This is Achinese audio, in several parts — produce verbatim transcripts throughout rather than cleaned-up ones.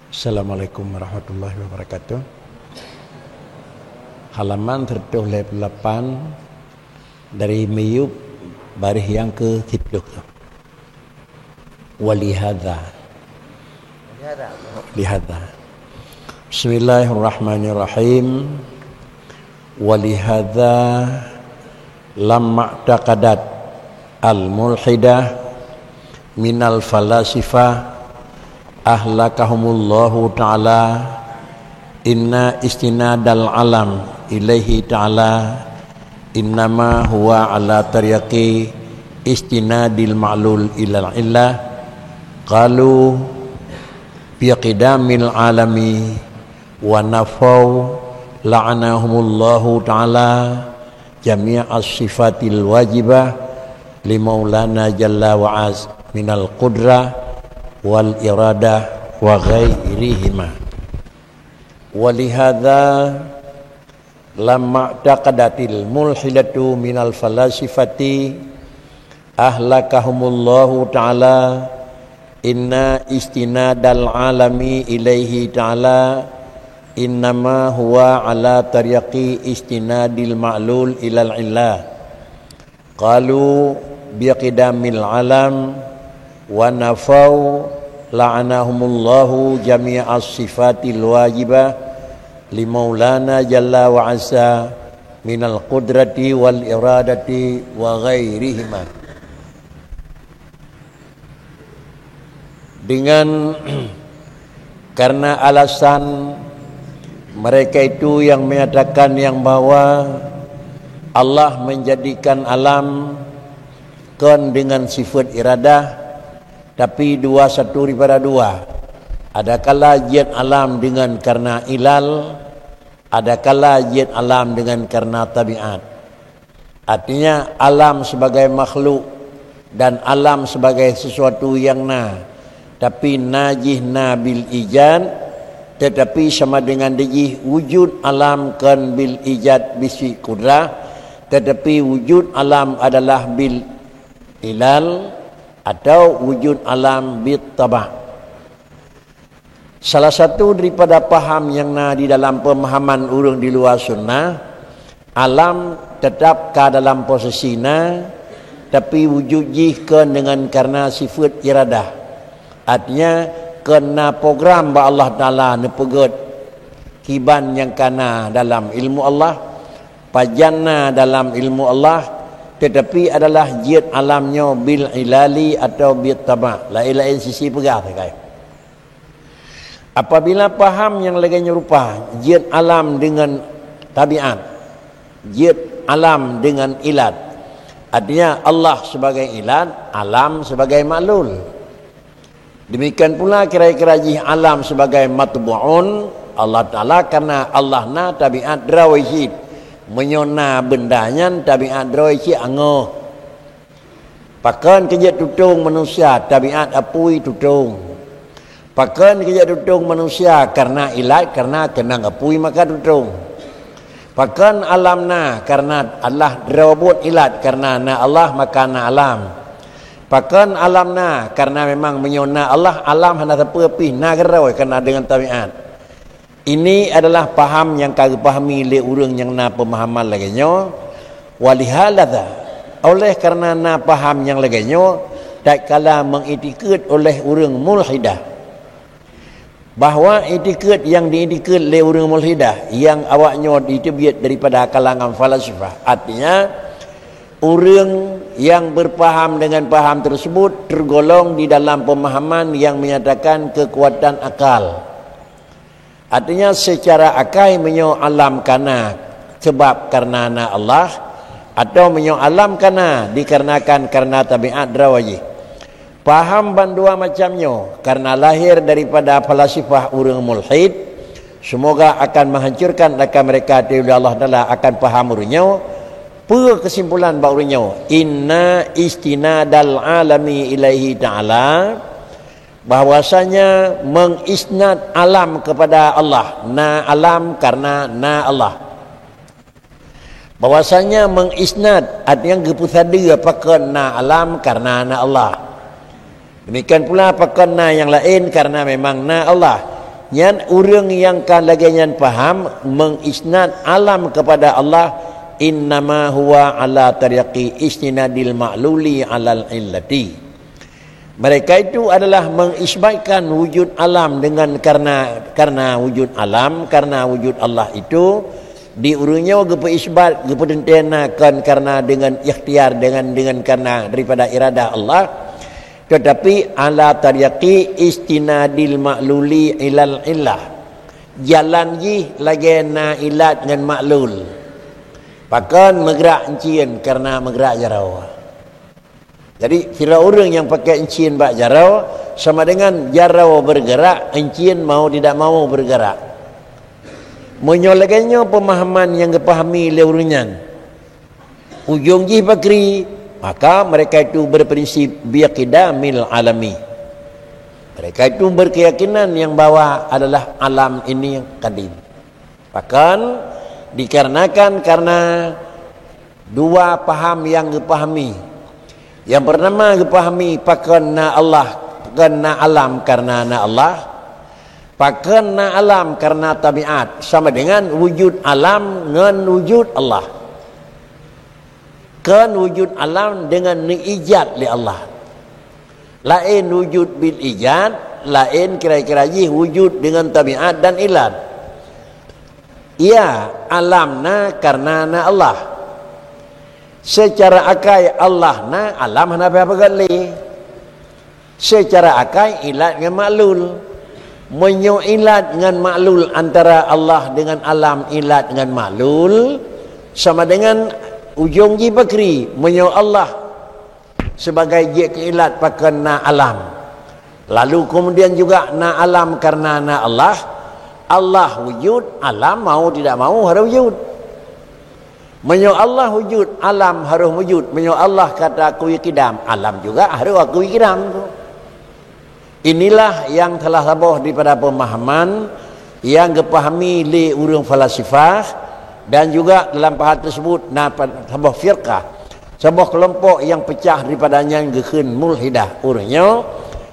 Assalamualaikum warahmatullahi wabarakatuh. Halaman seratus lima puluh lapan dari miyub baris yang ke sepuluh. Walihada. Lihada. Bismillahirrahmanirrahim. Walihada lamma i'taqadat al-mulhidah minal falasifah ahlakahumullahu ta'ala, inna istinadal alam ilaihi ta'ala innama huwa ala tariqi istinadil ma'lul ilal illah. Qalu biqidamil alami wa nafau la'anahumullahu ta'ala jami'as sifatil wajibah li maulana jalla wa az minal qudrah wal iradah wa ghairihima. Walihada lamma i'taqadatil mulhidatu minal falasifati ahlakahumullahu ta'ala, inna istinadal alami ilaihi ta'ala innama huwa ala tariqi istinadil ma'lul ilal illah. Qalu biqidamil alam wa nafau la'anahumullahu jami'as sifatil wajibah li maulana jalla wa azza minal qudrati wal iradati wa ghairihima. Dengan karena alasan mereka itu yang menyatakan yang bahwa Allah menjadikan alam kon dengan sifat iradah, tapi dua satu daripada dua. Adakala jeuet alam dengan karena ilal, adakala jeuet alam dengan karena tabiat. Artinya, alam sebagai makhluk dan alam sebagai sesuatu yang na, tapi na jih na bil ijad, tetapi sama dengan dijih wujud alam kon bil ijad bisi kudrah, tetapi wujud alam adalah bil ilal atau wujud alam bit taba'. Salah satu daripada paham nyang na di dalam pemahaman ureuëng di luwa sunnah, alam tetap ka dalam posisi na, tapi wujud jih kon dengan karena sifat iradah. Artinya, kon na program bak Allah Taala neupeugét kiban nyang ka na dalam ilmu Allah, pajan na dalam ilmu Allah, tetapi adalah jeuet alam nyoe bil ilali atau bit taba'. Laén-laén sisi peugah sagai. Apabila paham nyang lagée nyoe rupa, jeuet alam dengan tabiat, jeuet alam dengan ilat. Artinya, Allah sebagai ilat, alam sebagai maklul. Demikian pula kira-kira jih alam sebagai matbu'un, Allah Taala, karena Allah na tabiat droe cit. Meunyoe na benda nyan tabiat droe cit angoh. Pakon keujeuet tutong manusia, tabiat apui tutong. Pakon keujeuet tutong manusia, karena ilat, karena keunong apui maka tutong. Pakon alam na, karena Allah droe buet ilat, karena na Allah maka na alam. Pakon alam na, karena memang meunyoe na Allah, alam hana sapeue pih na keudroe, karena dengan tabiat. Ini adalah paham nyang ka geupahami lé ureuëng nyang na peumahaman lagée nyoe. Walihada, oleh karena na paham nyang lagée nyoe, tatkala meuitikeuet oleh ureuëng mulhidah bahwa itikeuet nyang diitikeuet lé ureuëng mulhidah nyang awaknyoe jiteubiet daripada kalangan falasifah, artinya, ureuëng nyang beupaham dengan paham tersebut tergolong di dalam pemahaman yang menyatakan kekuatan akal. Artinya, secara akai meunyoe alam kana sebab karena na Allah, atau meunyoe alam kana dikarenakan karena tabiat droe jih. Paham bandua macam nyoe karena lahir daripada falasifah ureuëng mulhid, semoga akan menghancurkan akan mereka ateueh Allah Taala akan paham ureuëng nyoe. Peue kesimpulan bak ureuëng nyoe? Inna istinadal alami ilaihi ta'ala, bahwasanya mengisnad alam kepada Allah, na alam karena na Allah. Bahwasanya mengisnad, artinya geupeusadeue pakon na alam karena na Allah. Demikian pula pakon na nyang laén karena memang na Allah. Nyan ureuëng nyang ka lagée nyan paham mengisnad alam kepada Allah, innama huwa ala tariqi istinadil ma'luli alal illati. Mereka itu adalah mengisbatkan wujud alam dengan karena, karena wujud alam, karena wujud Allah itu, di ureuëng nyoe geupeuisbat, geupeuteuntée na kon karena dengan ikhtiar, dengan, dengan karena daripada iradah Allah, tetapi ala tariqi istinadil ma'luli ilal illah. Jalan jih lagée na ilat ngon maklul. Pakon meugrak encien karena meugrak jaroe. Jadi, sidroe ureuëng nyang pakai encien bak jaroe, sama dengan jaroe bergerak, encien mau tidak mau bergerak. Meunyoe lagée nyoe pemahaman nyang geupahami lé ureuëng nyan, ujong jih pakri, maka mereka itu berprinsip biqidamil alami. Mereka itu berkeyakinan yang bahwa adalah alam ini kadim. Pakon? Dikarenakan karena dua paham nyang geupahami. Nyang pertama geupahami pakon na Allah, pakon na alam karena na Allah. Pakon na alam karena tabiat, sama dengan wujud alam ngon wujud Allah. Kon wujud alam dengan neuijat lé Allah. Laén wujud bil ijad, laén kira-kira jih wujud dengan tabiat dan ilat. Ya, alam na karena na Allah. Secara akai Allah na, alam hana payah peugah lé. Secara akai ilat ngon maklul. Meunyoe ilat ngon maklul antara Allah dengan alam ilat ngon maklul, sama dengan ujong jih pakri. Meunyoe Allah sebagai jeuet keu ilat pakon na alam. Lalu kemudian juga na alam karena na Allah. Allah wujud, alam mau tidak mau harus wujud. Meunyoe Allah wujud, alam harus wujud. Meunyoe Allah ka teuakui kidam, alam juga harus akui kidam tu. Inilah yang salah saboh daripada pemahaman yang geupahami lé ureuëng falasifah dan juga dalam paham tersebut na pa-, saboh firqah, saboh kelompok yang pecah daripada nyan geukheun mulhidah. Ureuëng nyoe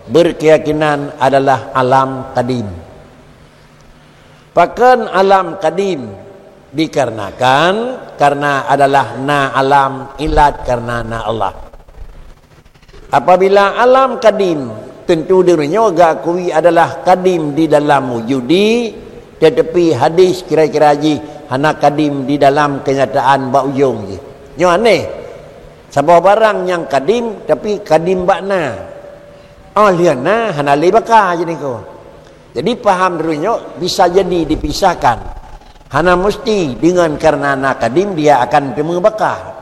berkeyakinan adalah alam kadim. Pakon alam kadim? Dikarenakan, karena adalah na alam ilat karena na Allah. Apabila alam kadim, tentu deurunyok geukui adalah kadim di dalam wujudi, tetapi hadis kira-kira jih hana kadim di dalam kenyataan bak ujong jih. Nyoe aneh. Saboh barang nyang kadim, tapi kadim bak na. Oh, lheueh na hana lé baka jadi ko. Jadi paham deurunyok bisa jadi dipisahkan. Hana mesti dengan karena na kadim dia akan teumeu baka.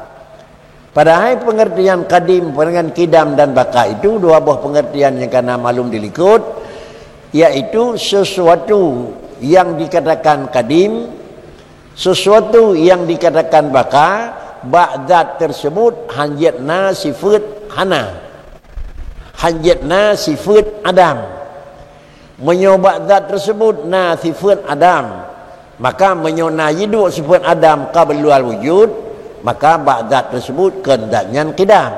Padahai pengertian kadim dengan kidam dan baka itu dua boh pengertian yang kana malum dilikot, yaitu sesuatu yang dikatakan kadim, sesuatu yang dikatakan baka, bak zat tersebut hanjeuet na sifeut hana. Hanjeuet na sifeut adam. Meunyoe bak zat tersebut na sifeut adam, maka meunyoe na jiduek sifeut adam qabla wujud, maka bak zat tersebut kon zat nyan kidam.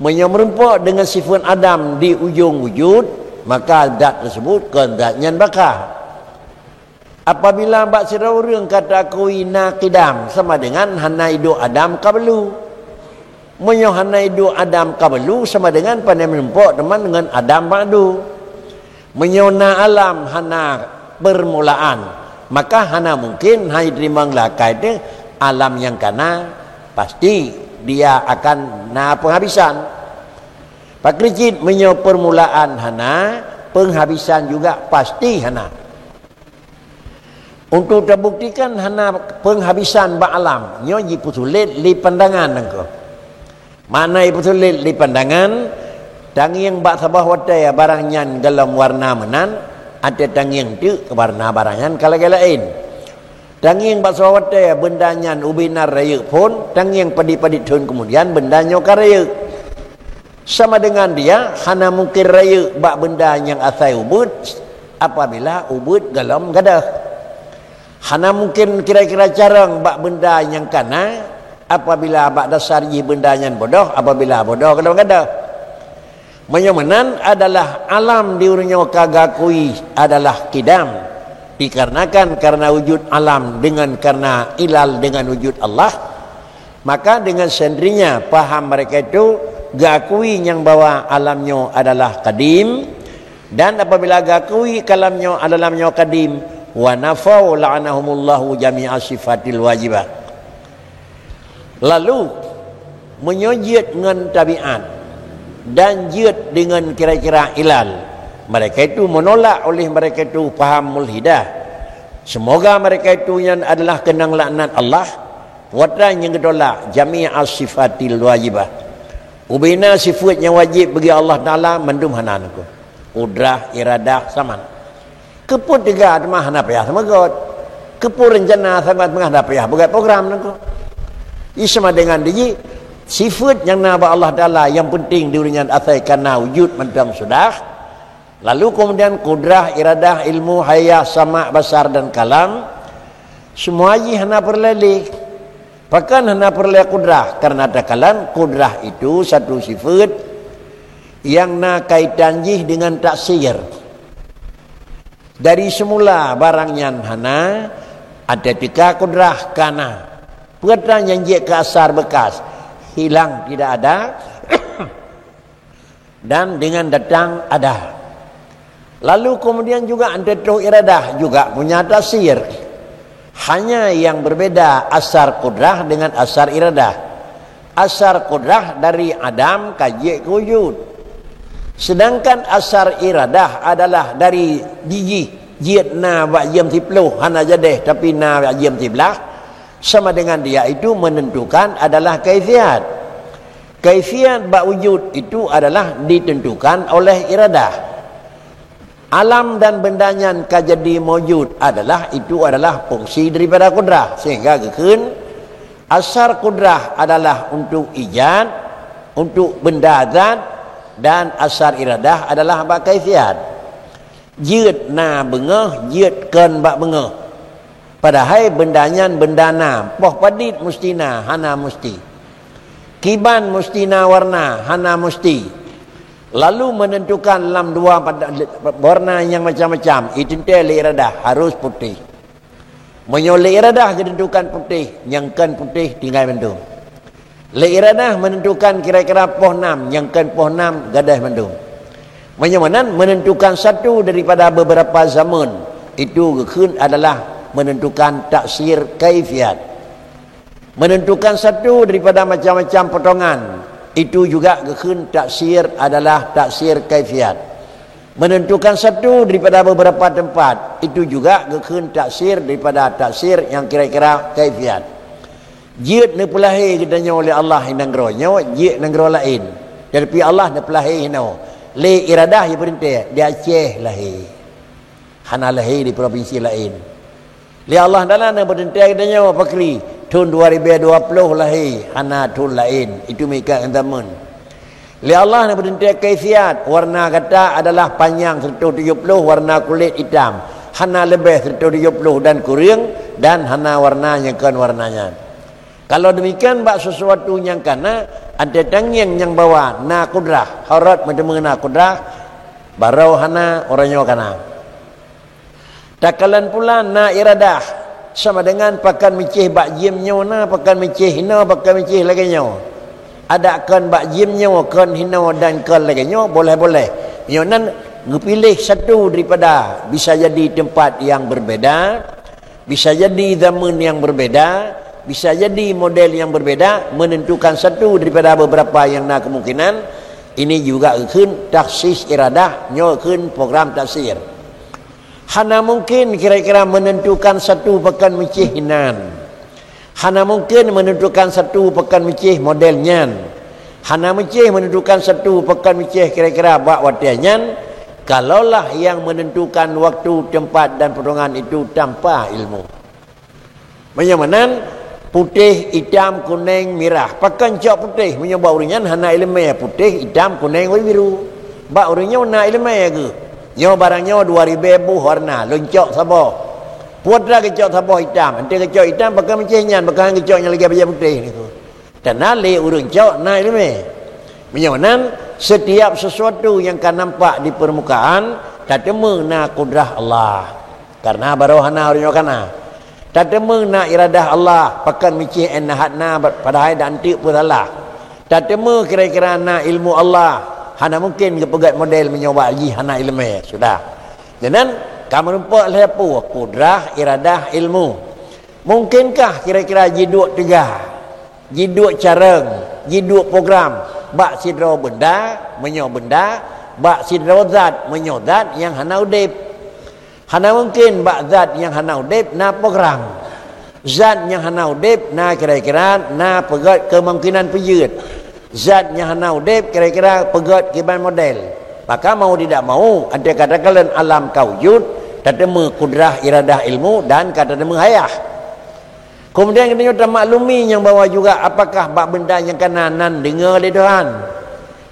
Meunyoe meurumpok dengan sifeut adam di ujong wujud, maka zat tersebut kon zat nyan baka. Apabila bak sidroe ureuëng ka teuakui na kidam, sama dengan hana iduek adam qablu. Meunyoe hana iduek adam qablu, sama dengan pane meurumpok teuma ngon adam ba'du. Meunyoe na alam hana permulaan, maka hana mungkin hai teurimong lakai teuh alam nyang kana, pasti dia akan na penghabisan. Pakri cit meunyoe permulaan hana, penghabisan juga pasti hana. Untuk teubuktikan hana penghabisan bak alam, nyoe jipeusulet lé pandangan nangko. Makna jipeusulet lé pandangan, tangieng bak saboh watée barang nyan golom warna meunan, até tangieng teuk warna barang nyan ka lagée laén. Tangieng bak saboh watée beunda nyan ubé na rayeuk phon, tangieng padit-padit thon keumudian beunda nyoe ka rayeuk. Sama dengan dia, hana mungken rayeuk bak beunda nyang asai ubeuet apabila ubeuet golom gadôh. Hana mungken kira-kira carông bak beunda nyang kana apabila bak dasar jih beunda nyan bodoh, apabila bodoh golom gadôh. Meunyoe meunan adalah alam di ureuëng nyoe ka geukui adalah kidam, dikarenakan karena wujud alam dengan karena ilal dengan wujud Allah, maka dengan sendirinya paham mereka itu geukui nyang bahwa alam nyoe adalah kadim, dan apabila geukui kalam nyoe, alam nyoe kadim, wa nafau la'anahumullahu jami'a sifatil wajibah. Lalu, meunyoe jeuet ngon tabiat dan jeuet deungon kira-kira ilal, mereka itu menolak oleh mereka itu paham mulhidah. Semoga mereka itu nyan adalah keunong laknat Allah, watèe nyang geutolak jami'a sifatil wajibah. Ubena sifat nyang wajib bagi Allah Taala mandum hana nangku. Kudrah, iradah, samat. Keupeue teuga teuma hana payah seumeugot. Keupeue rencana samat teuma hana payah beugot program nangku. Ih, sama dengan diji, sifat nyang na bak Allah Taala nyang penting di ureuëng nyan asai kana wujud mantong sudah. Lalu kemudian kudrah, iradah, ilmu, hayah, sama, basar dan kalam, semua jih hana peureulée lé. Pakon hana peureulée kudrah? Karena takalon kudrah itu satu sifat nyang na kaitan jih dengan taksir. Dari semula barang nyan hana, ada teuka kudrah kana. Peue atra nyang jeuet keu asar bekas, hilang tidak ada, dan dengan datang ada. Lalu kemudian juga ante troh iradah juga punya taksir. Hanya yang berbeda asar kudrah dengan asar iradah. Asar kudrah dari adam ka jeuet keu wujud. Sedangkan asar iradah adalah dari jijih, jeuet na bak jeuem siploh, hana jadeh, tapi na bak jeuem siblaih, sama dengan dia itu menentukan adalah kaifiat. Kaifiat bak wujud itu adalah ditentukan oleh iradah. Alam dan benda nyan ka jadi maujud adalah, itu adalah fungsi daripada kudrah, sehingga geukheun asar kudrah adalah untuk ijad, untuk benda zat, dan asar iradah adalah bak kaifiat. Jeuet na beungoh, jeuet kon bak beungoh. Padahai benda nyan benda na, poh padit musti na, hana musti. Kiban musti na warna, hana musti. Lalu menentukan lam dua pada, warna nyang macam-macam, iteuntée lé iradah harus putéh. Meunyoe lé iradah geutentukan putéh, nyang kon putéh tinggai mandum. Lé iradah menentukan kira-kira poh nam, nyang kon poh nam gadôh mandum. Meunyoe meunan menentukan satu daripada beberapa zaman, itu geukheun adalah menentukan taksir kaifiat. Menentukan satu daripada macam-macam potongan, itu juga geukheun taksir adalah taksir kaifiat. Menentukan satu daripada beberapa tempat, itu juga geukheun taksir daripada taksir nyang kira-kira kaifiat. Jeuet neupeulahé geutanyoe lé Allah i nanggroe nyoe, jeuet nanggroe laén. Tetapi Allah neupeulahé hinoe. Lé iradah jipeurintah, di Aceh lahé. Hana lahé di provinsi laén. Lé Allah Taala neupeurintah geutanyoe pakri, thon dua ribu dua puluh lahé, hana thon laén. Itu meuikat ngon zaman. Lé Allah neupeurintah kaifiat, warna gata adalah panyang seratus tujuh puluh, warna kulét itam, hana leubeh seratus tujuh puluh dan kureueng, dan hana warna nyang kon warna nyan. Kalau demikian, bak sesuatu nyang kana, ante tangieng nyang bahwa na kudrah, horot meuteumé na kudrah, barô hana, uroe nyoe kana. Takalon pula na iradah, sama dengan pakon meucéh bak jeuem nyoe na, pakon meucéh hinoe, pakon meucéh lagée nyoe. Adak kon bak jeuem nyoe, kon hinoe dan kon lagée nyoe, boleh-boleh. Nyoe nan geupiléh satu daripada bisa jadi tempat yang berbeda, bisa jadi zaman yang berbeda, bisa jadi model yang berbeda, menentukan satu daripada beberapa yang na kemungkinan. Ini juga geukheun takhsis iradah, nyoe geukheun program taksir. Hana mungkin kira-kira menentukan satu pakon meucéh inan. Hana mungkin menentukan satu pakon meucéh model nyan. Hana meucéh menentukan satu pakon meucéh kira-kira bak watée nyan, kalaulah yang menentukan waktu, tempat, dan potongan itu tanpa ilmu. Meunyoe meunan, putéh, itam, kuneng, mirah. Pakon cok putéh? Meunyoe bak ureuëng nyan hana iéleumé putéh, itam, kuneng, biru. Bak ureuëng nyoe na iéleumé geuh. Nyoe barang nyoe dua ribée boh warna, lôn cok saboh. Peue atra geucok saboh itam, ante geucok itam, pakon meucéh nyan, pakon geucok nyang lagée bajée putéh niko. Teuma lé ureuëng cok na iéleumé. Meunyoe meunan, Setiap sesuatu nyang ka nampak di permukaan, tateumé na kudrah Allah. Karena barô hana uroe nyoe ka na. Tateumé na iradah Allah, pakon micéh 'an na hat na, padahai dak anteuk peusalah. Tateumé kira-kira na ilmu Allah, hana mungken geupeugét model meunyoe bak jih hana ileumé. Sudah. Deungon ka meurumpok lhée peue, kudrah, iradah, ilmu. Mungkinkah kira-kira jiduek teuga, jiduek carông, jiduek program bak sidroe beunda, meunyoe beunda, bak sidroe zat, meunyoe zat nyang hana udeb? Hana mungken bak zat nyang hana udeb na program. Zat nyang hana udeb na kira-kira na peugét keumungkinan peujeuet. Zat nyang hana udeb kira-kira peugét kiban model. Maka mau tidak mau, andai kata kalon alam ka wujud, tateumé kudrah, iradah, ilmu dan ka tateumé hayah. Kemudian geutanyoe tamaklumi nyang bahwa juga apakah bak beunda nyang ka na nan deungoe lé Tuhan.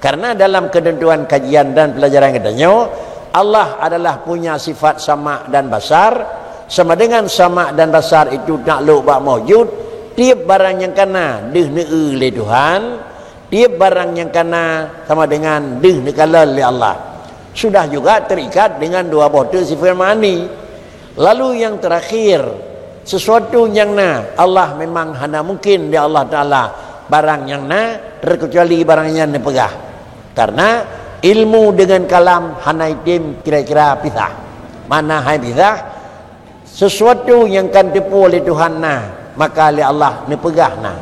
Karena dalam ketentuan kajian dan pelajaran geutanyoe, Allah adalah punya sifat sama' dan basar, sama dengan sama' dan basar itu taklok bak maujud, tieb barang nyang ka na deuh neueu lé Tuhan, tieb barang nyang ka na sama dengan deuh neukalon lé Allah. Sudah juga terikat dengan dua boh teuk sifat ma'ani. Lalu nyang terakhir, sesuatu nyang na, Allah memang hana mungken di Allah Taala barang nyang na, terkecuali barang nyan neupeugah. Karena ilmu dengan kalam hana item kira-kira pisah. Mana hai pisah? Sesuatu nyang ka teupeue lé Tuhan na, maka lé Allah neupeugah na.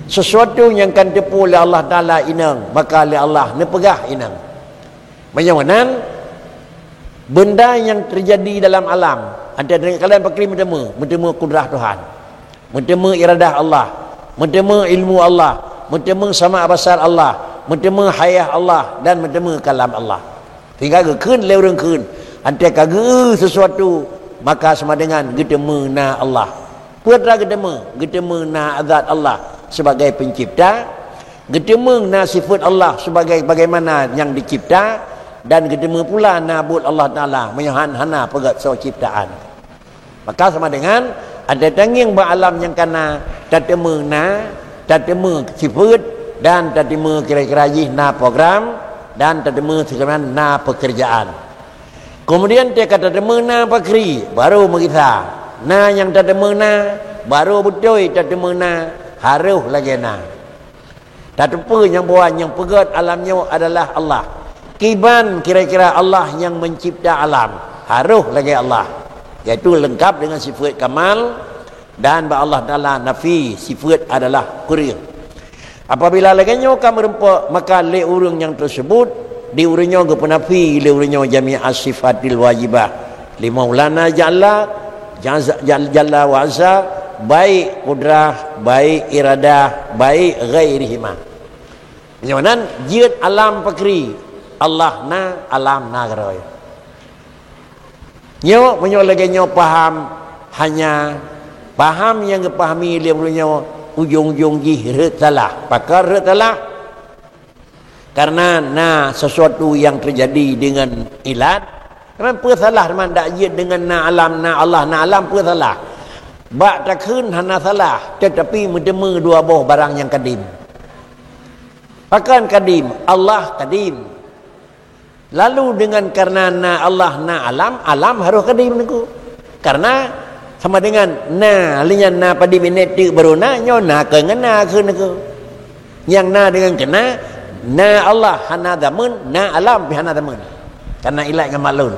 Sesuatu nyang ka teupeue lé Allah Taala inong, maka lé Allah neupeugah inong. Meunyoe meunan, beunda nyang teujadi dalam alam, antara kalian pakri meuteumé, meuteumé kudrah Tuhan, meuteumé iradah Allah, meuteumé ilmu Allah, meuteumé sama' basar Allah, meuteumé hayah Allah, dan meuteumé kalam Allah. Sehingga geukheun lé ureuëng kheun, antara ka geu sesuatu, maka sama dengan geuteumé na Allah. Peue teuma geuteumé? Geuteumé na zat Allah sebagai pencipta, geuteumé na sifat Allah sebagai bagaimana nyang dicipta, dan geuteumé pula na buet Allah Taala meunyoe han hana peugét soe ciptaan. Maka sama dengan ada tangieng bak alam nyang ka na, tateumé na, tateumé sifat, dan tateumé kira-kira jih na program, dan tateumé seukeunan na pekerjaan. Kemudian teuka tateumé na pakri, baru meugisa. Na nyang tateumé na, baru beutôi tateumé na, harôh lagée na. Tateupeue nyang bahwa nyang peugét alam nyoe adalah Allah. Kiban kira-kira Allah nyang mencipta alam, harôh lagée Allah, yaitu lengkap dengan sifat kamal, dan bak Allah Taala nafi sifat adalah kureueng. Apabila lagée nyoe ka meurumpok, maka lé ureuëng nyang teuseubut di ureuëng nyoe geupeunafi lé ureuëng nyoe jami'as sifatil wajibah li Maulana Jalla, Jalla, Jalla wa Azza, baik kudrah, baik iradah, baik ghairihima. Nyoe nan jeuet alam pakri, Allah na, alam na keudroe. Nyoe, meunyoe lagée nyoe paham, hanya paham nyang geupahami lé ureuëng nyoe ujong-ujong jih rhot salah. Pakon rhot salah? Karena na sesuatu nyang teujadi deungon ilat, kan peue salah teuma dak jeuet deungon na alam, na Allah, na alam, peue salah? Bak takheun hana salah, teutapi meuteumé dua boh barang nyang kadim. Pakon kadim? Allah kadim. Lalu deungon karena na Allah, na alam, alam harôh kadim niko. Karena sama dengan na, lé nyan na padum ineuk teuk baru na, nyoe na keu ngon na keu niko. Nyang na deungon keu na, na Allah hana zaman, na alam pih hana zaman. Karena ilat ngon maklul.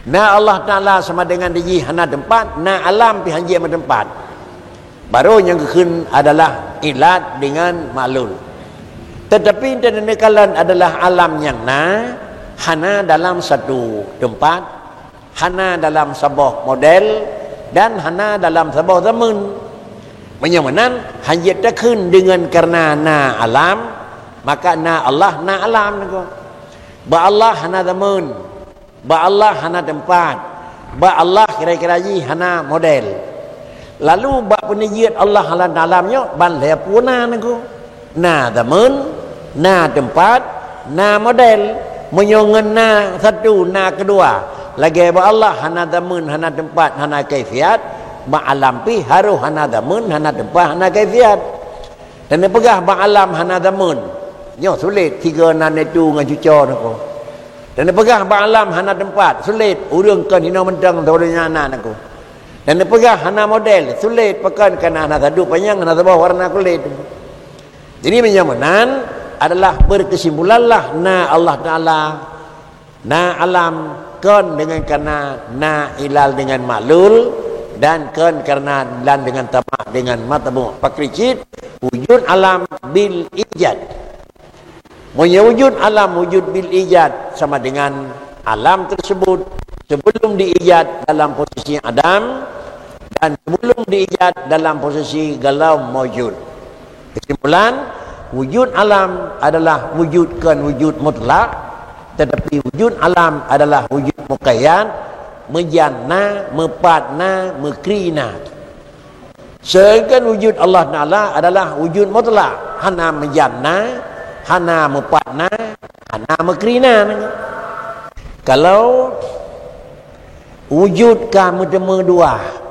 Na Allah Taala sama dengan di jih hana teumpat, na alam pih han jeuet meuteumpat. Baru nyang geukheun adalah ilat deungon maklul. Teutapi teuneuk kalon adalah alam nyang na, hana dalam satu teumpat, hana dalam saboh model, dan hana dalam saboh zaman. Meunyoe meunan, han jeuet takheun deungon karena na alam, maka na Allah, na alam niko. Bak Allah hana zaman. Bak Allah hana teumpat. Bak Allah kira-kira jih hana model. Lalu bak peuneujeuet Allah alam dalam nyoe ban lhée peue na niko. Na zaman, na teumpat, na model. Meunyoe ngon na satu, na keudua. Lagée bak Allah hana zaman, hana teumpat, hana kaifiat, bak alam pih harôh hana zaman, hana teumpat, hana kaifiat. Dan neupeugah bak alam hana zaman. Nyoe sulet, tiga nan itu ngon cuco nako. Dan peugah bak alam hana teumpat, sulet, ureuëng kon hinoe mantong sabodonya anak nako. Dan peugah hana model, sulet, pakon kana hana saduek panyang, hana saboh warna kulit. Jadi meunyoe meunan adalah berkesimpulanlah na Allah Taala, na alam kon dengan kana na ilal dengan maklul, dan kon karena ilal dengan tamak dengan matbuk. Pakri cit wujud alam bil ijad. Meunyoe wujud alam wujud bil ijad sama dengan alam tersebut sebelum diijad dalam posisi adam dan sebelum diijad dalam posisi galam maujud. Kesimpulan, wujud alam adalah wujud kon wujud mutlak, tetapi wujud alam adalah wujud muqayyad, meujan na, meupat na, meukri na. Sedangkan wujud Allah Taala adalah wujud mutlak, hana meujan na, hana meupat na, hana meukri na. Kalau wujud ka meuteumé dua,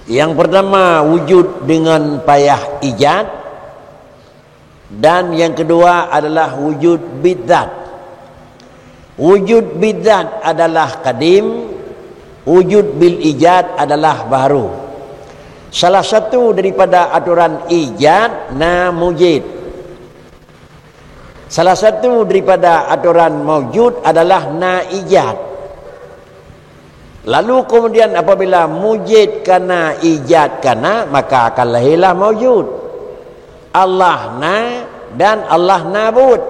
yang pertama wujud dengan payah ijad, dan yang kedua adalah wujud bidzat. Wujud bidzat adalah kadim, wujud bil ijad adalah baru. Salah satu daripada aturan ijad na mujid. Salah satu daripada aturan maujud adalah na ijad. Lalu kemudian apabila mujid kana ijad kana, maka akan lahirlah maujud. Allah na dan Allah nabut.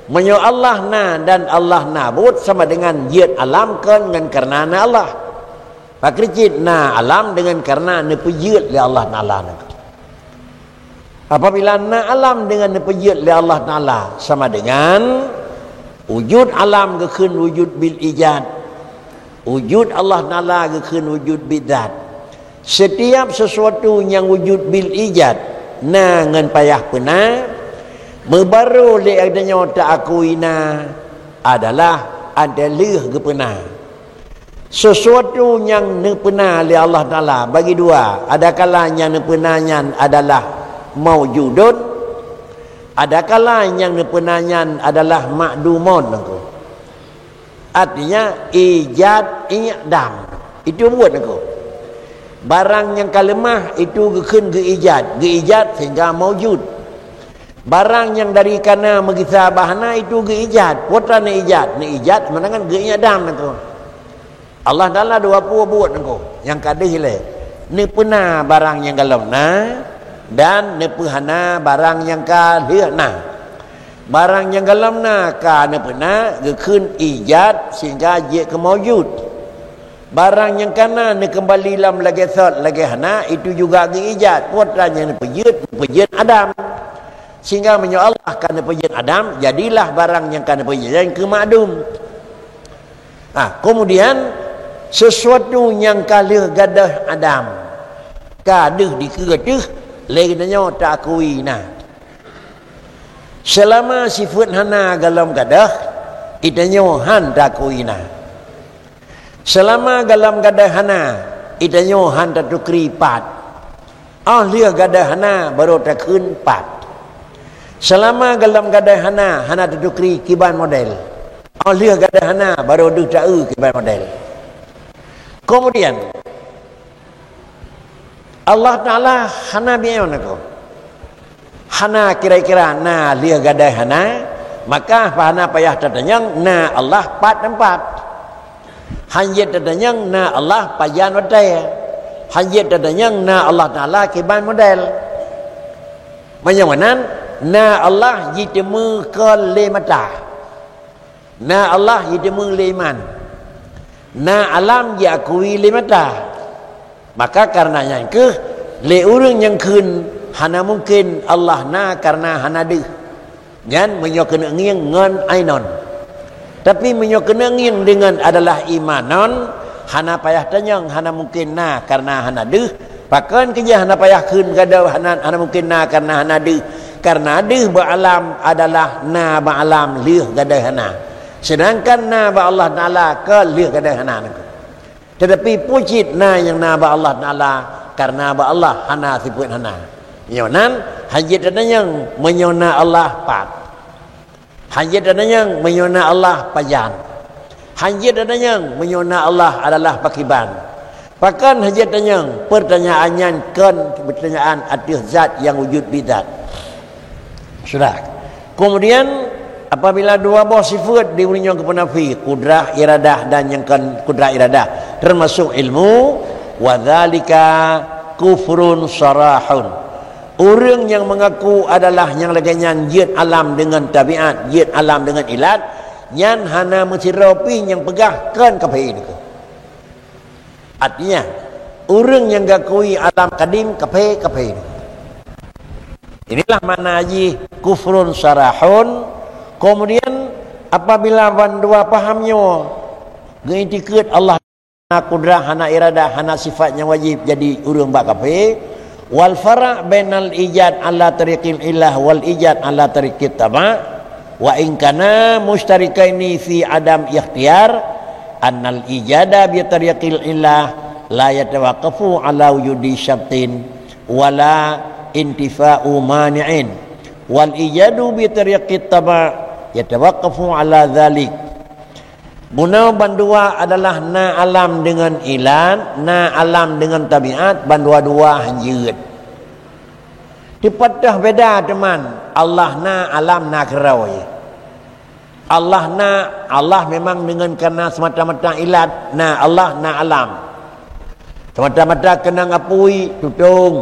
Meunyoe Allah na dan Allah nabut sama dengan jeuet alam kon ngon karena na Allah. Pakri cit na alam dengan karena neupeujeuet lé Allah Taala na. Apabila na alam dengan neupeujeuet lé Allah Taala sama dengan wujud alam geukheun wujud bil ijad. Wujud Allah Taala geukheun wujud bidzat. Setiap sesuatu nyang wujud bil ijad na ngon payah peuna, meubaru lé geutanyoe taakui na adalah ada lheueh geupeuna. Sesuatu nyang neupeuna lé Allah Taala bagi dua, adakala nyang neupeuna nyan adalah maujudun, adakala nyang neupeuna nyan adalah makdumun. Artinya ijad, i'dam. Itu buet nako. Barang nyang ka leumah itu geukheun geuijad, geuijad sehingga maujud. Barang nyang dari kana meugisa bak hana itu geuijad. Peue ta neuijad? Neuijad meunan kan geuijad dam nako. Allah Taala dua pue buet nako nyang ka deuh ilée. Neupeuna barang nyang golom na dan neupeuhana barang nyang ka lheueh na. Barang nyang golom na ka neupeuna geukheun ijad sehingga jeuet keu maujud. Barang nyang kana neukeumbali lom lagée sot lagée hana, itu juga geuijad. Peue ta nyang neupeujeuet, neupeujeuet adam. Sehingga meunyoe Allah ka neupeujeuet adam, jadilah barang nyang ka neupeujeuet nyan keu makdum. Ha, kemudian sesuatu nyang ka lheueh gadôh adam, ka deuh dikeue teuh, lé geutanyoe taakui na. Seulama sifeuet hana golom gadôh, geutanyoe han taakui na. Seulama golom gadôh hana, geutanyoe han tatukri pat. Óh lheueh gadôh hana baru takheun pat. Seulama golom gadôh hana, hana tatukri kiban model. Óh lheueh gadôh hana baru deuh taeu kiban model. Kemudian Allah Taala hana biayon aku. Hana kira-kira na lheueh gadôh hana, maka hana payah tatanyong na Allah pat teumpat. Hanjeuet tatanyong na Allah pajan watée. Hanjeuet tatanyong na Allah Taala kiban model. Meunyoe meunan, na Allah jiteumé kon lé mata. Na Allah jiteumé lé iman. Na alam jiakui lé mata. Maka kareuna nyan kheueh lé ureuëng nyang kheun hana mungken Allah na kareuna hana deuh. Nyan meunyoe keuneuk ngieng ngon ainon. Tapi meunyoe keuneuk ngieng deungon adalah imanon, hana payah tanyong hana mungken na kareuna hana deuh. Pakon keujih hana payah kheun gadôh hana, hana mungken na kareuna hana deuh? Kareuna deuh bak alam adalah na bak alam lheueh gadôh hana. Seudangkan na bak Allah Taala ka lheueh gadôh hana. Teutapi peue cit na nyang na bak Allah Taala, kareuna bak Allah hana sifeuet hana. Nyoe nan, hana jeuet tatanyong meunyoe na Allah pat. Hana jeuet tatanyong meunyoe na Allah pajan. Hana jeuet tatanyong meunyoe na Allah adalah pakiban. Pakon hana jeuet tatanyong? Peurtanyaan nyan kon peurtanyaan ateueh zat nyang wujud bit zat. Sudah. Kemudian, apabila dua boh sifat di ureuëng nyang geupeunafi, kudrah, iradah dan nyang kon kudrah, iradah, termasuk ilmu, wa dzalika kufrun sarahun. Ureuëng nyang mengaku adalah nyang lagée nyan jeuet alam deungon tabiat, jeuet alam deungon ilat, nyan hana meusidroe pih nyang peugah kon kafé nyoe. Artinya, ureuëng nyang gakui alam kadim kafé-kafé. Inilah makna jih kufrun sarahun. Kemudian, apabila bandua paham nyoe, geuitikeuet Allah hana kudrah, hana iradah, hana sifat nyang wajib jadi ureuëng bak kafé, wal fara' bainal ijad ala tariqil ilah wal ijad ala tariqit taba', wa in kana mustarikaini fi adam ikhtiyar, annal ijada bi tariqil ilah la yatawaqqafu ala wujudi syartin wala intifa'u mani'in, wal ijadu bi tariqit taba' yatawaqqafu ala dzalik. Bunoe bandua adalah na alam deungon ilat, na alam deungon tabiat, bandua-dua hanjeuet. Teupeutah beda teuma, Allah na, alam na keudroe. Allah na, Allah memang deungon kana semata-mata ilat, na Allah na alam. Semata-mata keunong apui, tutong.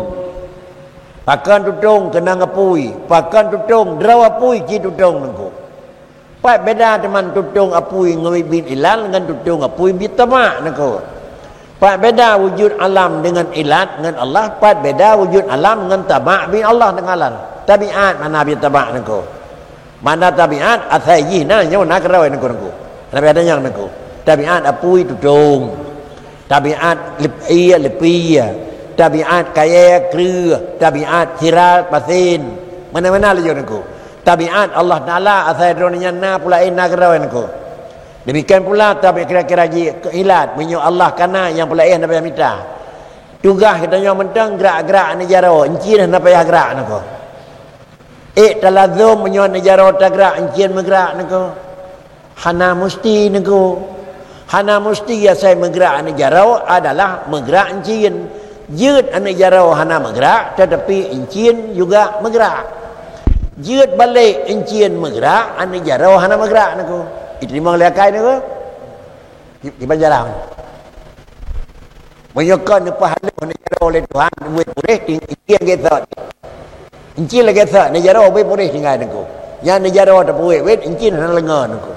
Pakon tutong keunong apui, pakon tutong droe apui cit tutong nangku. Pat beda teuma tutong apui ngon bit ilat ngon tutong apui bit taba' nangku. Pat beda wujud alam deungon ilat ngon Allah, pat beda wujud alam ngon taba' bit Allah ngon alam. Tabiat mana bit taba' nangku. Mana tabiat asai jih na nyoe na keudroe nangku-nangku. Nabi ada nyang nangku. Tabiat apui tutong. Tabiat lep-, ie leupie. Tabiat kayée kreueh. Tabiat sirat pasen. Mana-mana laju nangku. Tabiat Allah Taala asai droeneuh nyan na pula na keudroe nangku. Demikian pula tabiat kira-kira jih ilat, meunyoe Allah kana nyang pula na payah mita. Tugaih geutanyoe mantong gerak-gerak aneuk jaroe, encien hana payah gerak nangku. Ék talazom meunyoe aneuk jaroe tagrak, encien meugrak nangku. Hana musti nangku. Hana musti asai meugrak aneuk jaroe adalah meugrak encien. Jeuet aneuk jaroe hana meugrak, tetapi encien juga meugrak. Jeuet balek encien meugrak, aneuk jaroe hana meugrak nangku. Iteurimong lé akai nangku. Di, di Banjarang. Meunyoe kon neupeuhaleueh neujaroe lé Tuhan, buet puréh ting-, encien gesot. Encien lagée sot, neujaroe buet puréh tinggai nangku. Nyan neujaroe tapeuwét-wét, encien hana leungoe nangku.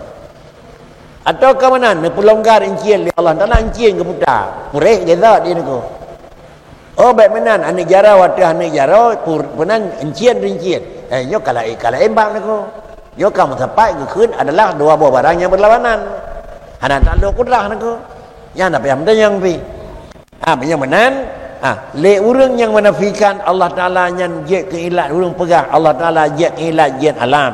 Atawa ka meunan, neupeulonggar encien lé Allah Taala, encien geuputa. Puréh gesot di nangku. Oh, bék meunan, aneuk jaroe ateueh aneuk jaroe, pur-, peunan encien-encien. Eh, nyoe ka laén, ka laén bak nangku. Nyoe ka meusapat geukheun adalah dua boh barang nyang beurlawanan. Hana taklok kudrah nangku. Nyan na payah meutanyong pih. Ha, meunyoe meunan, ha, lé ureuëng nyang menafikan Allah Taala nyan jeuet keu ilat, ureuëng peugah Allah Taala jeuet keu ilat, jeuet alam.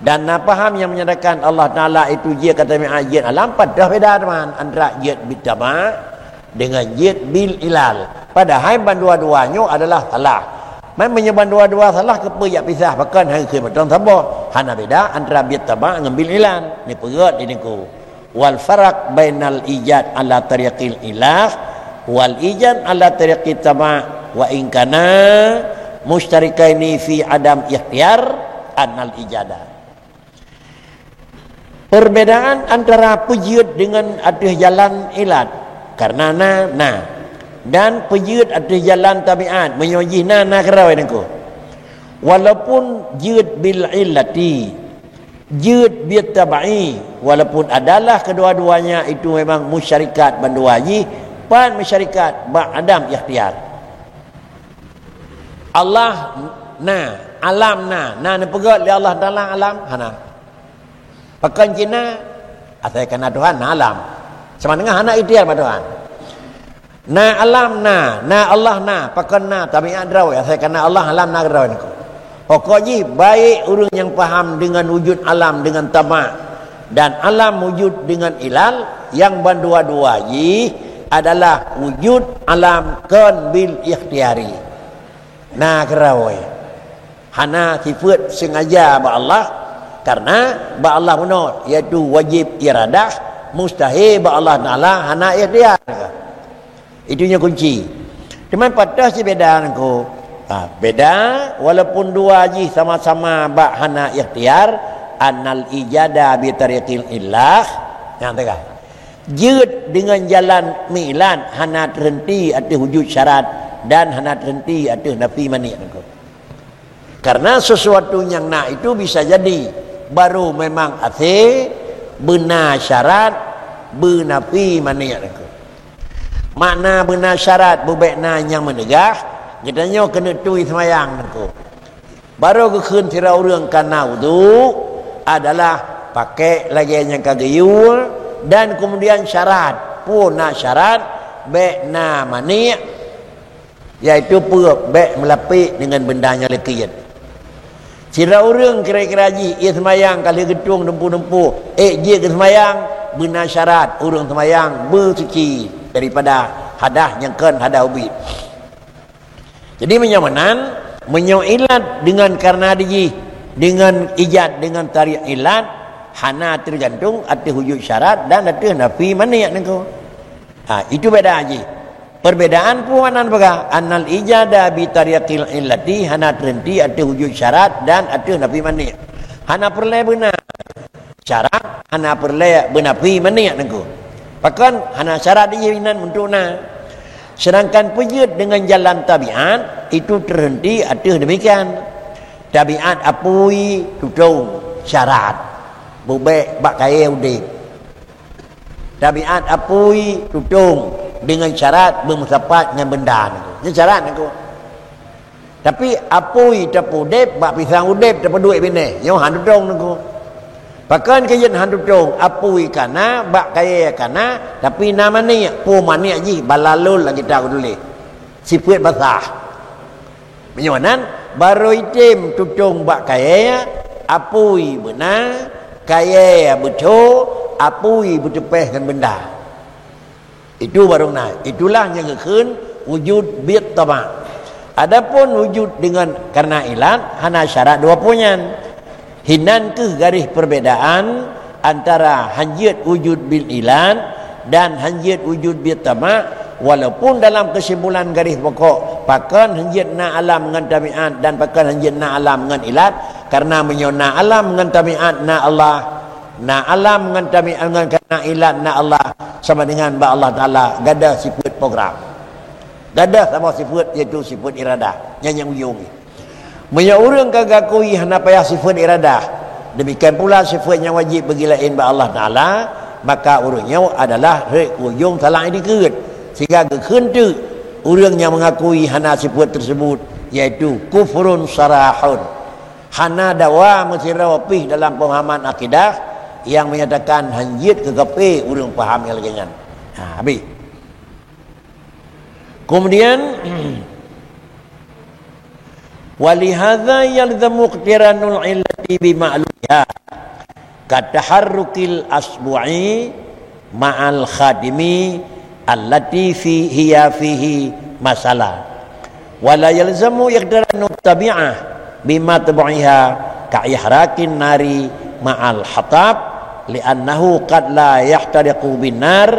Dan na paham nyang menyatakan Allah Taala itu jeuet keu tabiat, jeuet alam, padahai beda teuma antara jeuet bit taba' dengan jeuet bil ilal. Padahai bandua-dua nyoe adalah salah. Man meunyoe bandua-dua salah, keupeue jak pisah? Pakon hai keu mantong saboh? Hana beda antara bit taba' ngon bil ilal. Ni peugét di nangku. Wal faraq bainal ijad ala tariqil ilah wal ijad ala tariqit taba' wa in kana mustarikaini fi adam ikhtiyar annal ijada. Perbedaan antara peujeuet dengan ateueh jalan ilat. Karena na, na. Dan peujeuet ateueh jalan tabiat, meunyoe jih na, na keudroe nangku. Walaupun jeuet bil illati, jeuet bit tabai, walaupun adalah kedua-duanya itu memang musyarikat bandua jih, pan musyarikat bak adam ikhtiyar. Allah na, alam na, na neupeugét lé Allah Taala alam? Hana. Pakon cit na? Asai kana Tuhan na alam. Sama dengan hana ikhtiyar bak Tuhan. Na alam na, na Allah na, pakon na, tabiat droe, asai kana Allah alam na droe nangku. Pokok jih, baik ureuëng nyang paham dengan wujud alam dengan taba' dan alam wujud dengan ilal, nyang bandua-dua jih adalah wujud alam kon bil ikhtiyari. Na keurau. Hana sifeut sengaja bak Allah, karena bak Allah bunoe, yaitu wajib iradah, mustahil bak Allah Taala hana ikhtiar. Itu nyoe kunci. Cuma patah si beda nangku. Ha, beda, walaupun dua jih sama-sama bak hana ikhtiar, annal ijada bi tariqil illah. Nyang tegas. Jeuet dengan jalan mi'lad hana terhenti ateueh wujud syarat dan hana terhenti ateueh nafi mani' nangku. Karena sesuatu nyang na itu bisa jadi baru memang asé beuna syarat, beuna nafi mani' nangku. Makna beuna syarat bubek na nyang meunegah, geutanyoe keuneuk tui seumayang nangku. Baru geukheun sira ureuëng kana wudu adalah pakai lagée nyang ka geuyue dan kemudian syarat. Peue na syarat? Bék na mani', yaitu peue? Bék meulapék dengan benda nyang likit. Sira ureuëng kira-kira jih ia seumayang ka lheueh geutueng dumpu-dumpu, ék jeuet keu seumayang, beuna syarat ureuëng seumayang beusuci daripada hadas nyang kon hadas ubit. Jadi meunyoe meunan, meunyoe ilat dengan karena dijih, dengan ijad, dengan tarik ilat, hana tergantung ateueh wujud syarat dan ateueh nafi mani' nangku. Ha, itu beda jih. Perbedaan peue makna peugah, annal ijada bi tariqil illati hana terhenti ateueh wujud syarat dan ateueh nafi mani'. Hana peureulée beuna syarat, hana peureulée beuna nafi mani' nangku. Pakon hana syarat dijih inan untuk na. Sedangkan peujeuet dengan jalan tabiat itu terhenti ateueh demikian. Tabiat apui tutong syarat. Bubek bak kayée udeb. Tabiat apui tutong dengan syarat beumeusapat ngon benda nangku. Nyan syarat nangku. Tapi apui tapeuudeb bak pisang udeb tapeuduek binéh, nyoe han tutong nangku. Pakon keu jeuet han tutong, apui kana, bak kayée kana, tapi na mani', peue mani' jih balalol lam kitab geutuléh. Sifeuet basah. Meunyoe nan, barô item tutong bak kayée, apui beuna, kayée beuco, apui beuteupéh ngon benda. Itu barô na. Itulah nyang geukheun wujud bit tama'. Adapun wujud dengan karena ilat, hana syarat dua peue nyan. Hinan kheueh garéh perbedaan antara hanjeuet wujud bil ilat dan hanjeuet wujud bit tama', walaupun dalam kesimpulan garéh pokok, pakon hanjeuet na alam ngon tabiat dan pakon hanjeuet na alam ngon ilat, karena meunyoe na alam ngon tabiat na Allah, na alam ngon tabiat ngon karena ilat na Allah, sama dengan bak Allah Taala gadoh sifeuet program. Gadoh saboh sifeuet, yaitu sifeuet iradah. Nyan nyang ujong. Meunyoe ureuëng ka geukui hana payah sifeuet iradah, demikian pula sifeuet nyang wajéb bagi laén bak Allah Taala, maka ureuëng nyoe adalah rhot keu ujong salah itikeuet, sehingga geukheun teuk ureuëng nyang mengakui hana sifeuet tersebut, yaitu kufrun sarahun. Hana dawa meusidroe pih dalam pemahaman akidah yang menyatakan hanjeuet keu kafé ureuëng paham nyang lagée nyan. Ha, habéh. Kemudian, walihadza yalzamu iqtiranul illati bi ma'luliha, kataharrukil asbu'i ma'al khadimi allati fi, hiya fihi masalah. Wa la yalzamu iqtiranu tabi'ah bi matbu'iha ka ihraqin nari ma'al hatab, li'annahu qad la yahtariqu bin nar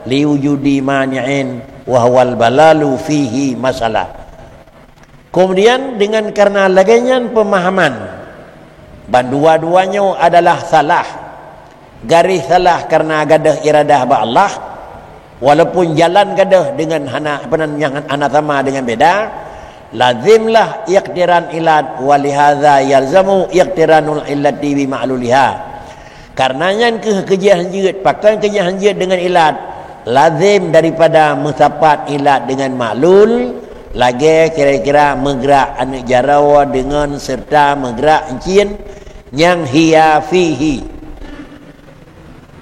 li wujudi mani'in wa huwal balalu fihi masalah. Kemudian dengan karena lagée nyan pemahaman, bandua-dua nyoe adalah salah. Garéh salah karena gadoh iradah bak Allah, walaupun jalan gadoh dengan hana, apa nan, nyang hana sama dengan beda, lazimlah iqtiran ilat, wa lihadza yalzamu iqtiranul illati bi ma'luliha. Karena nyan kheueh keujeuet hanjeuet, pakon keujeuet hanjeuet dengan ilat, lazim daripada meusapat ilat dengan maklul, lagée kira-kira meugrak aneuëk jaroe deungon serta meugrak euncien nyang hiya fihi.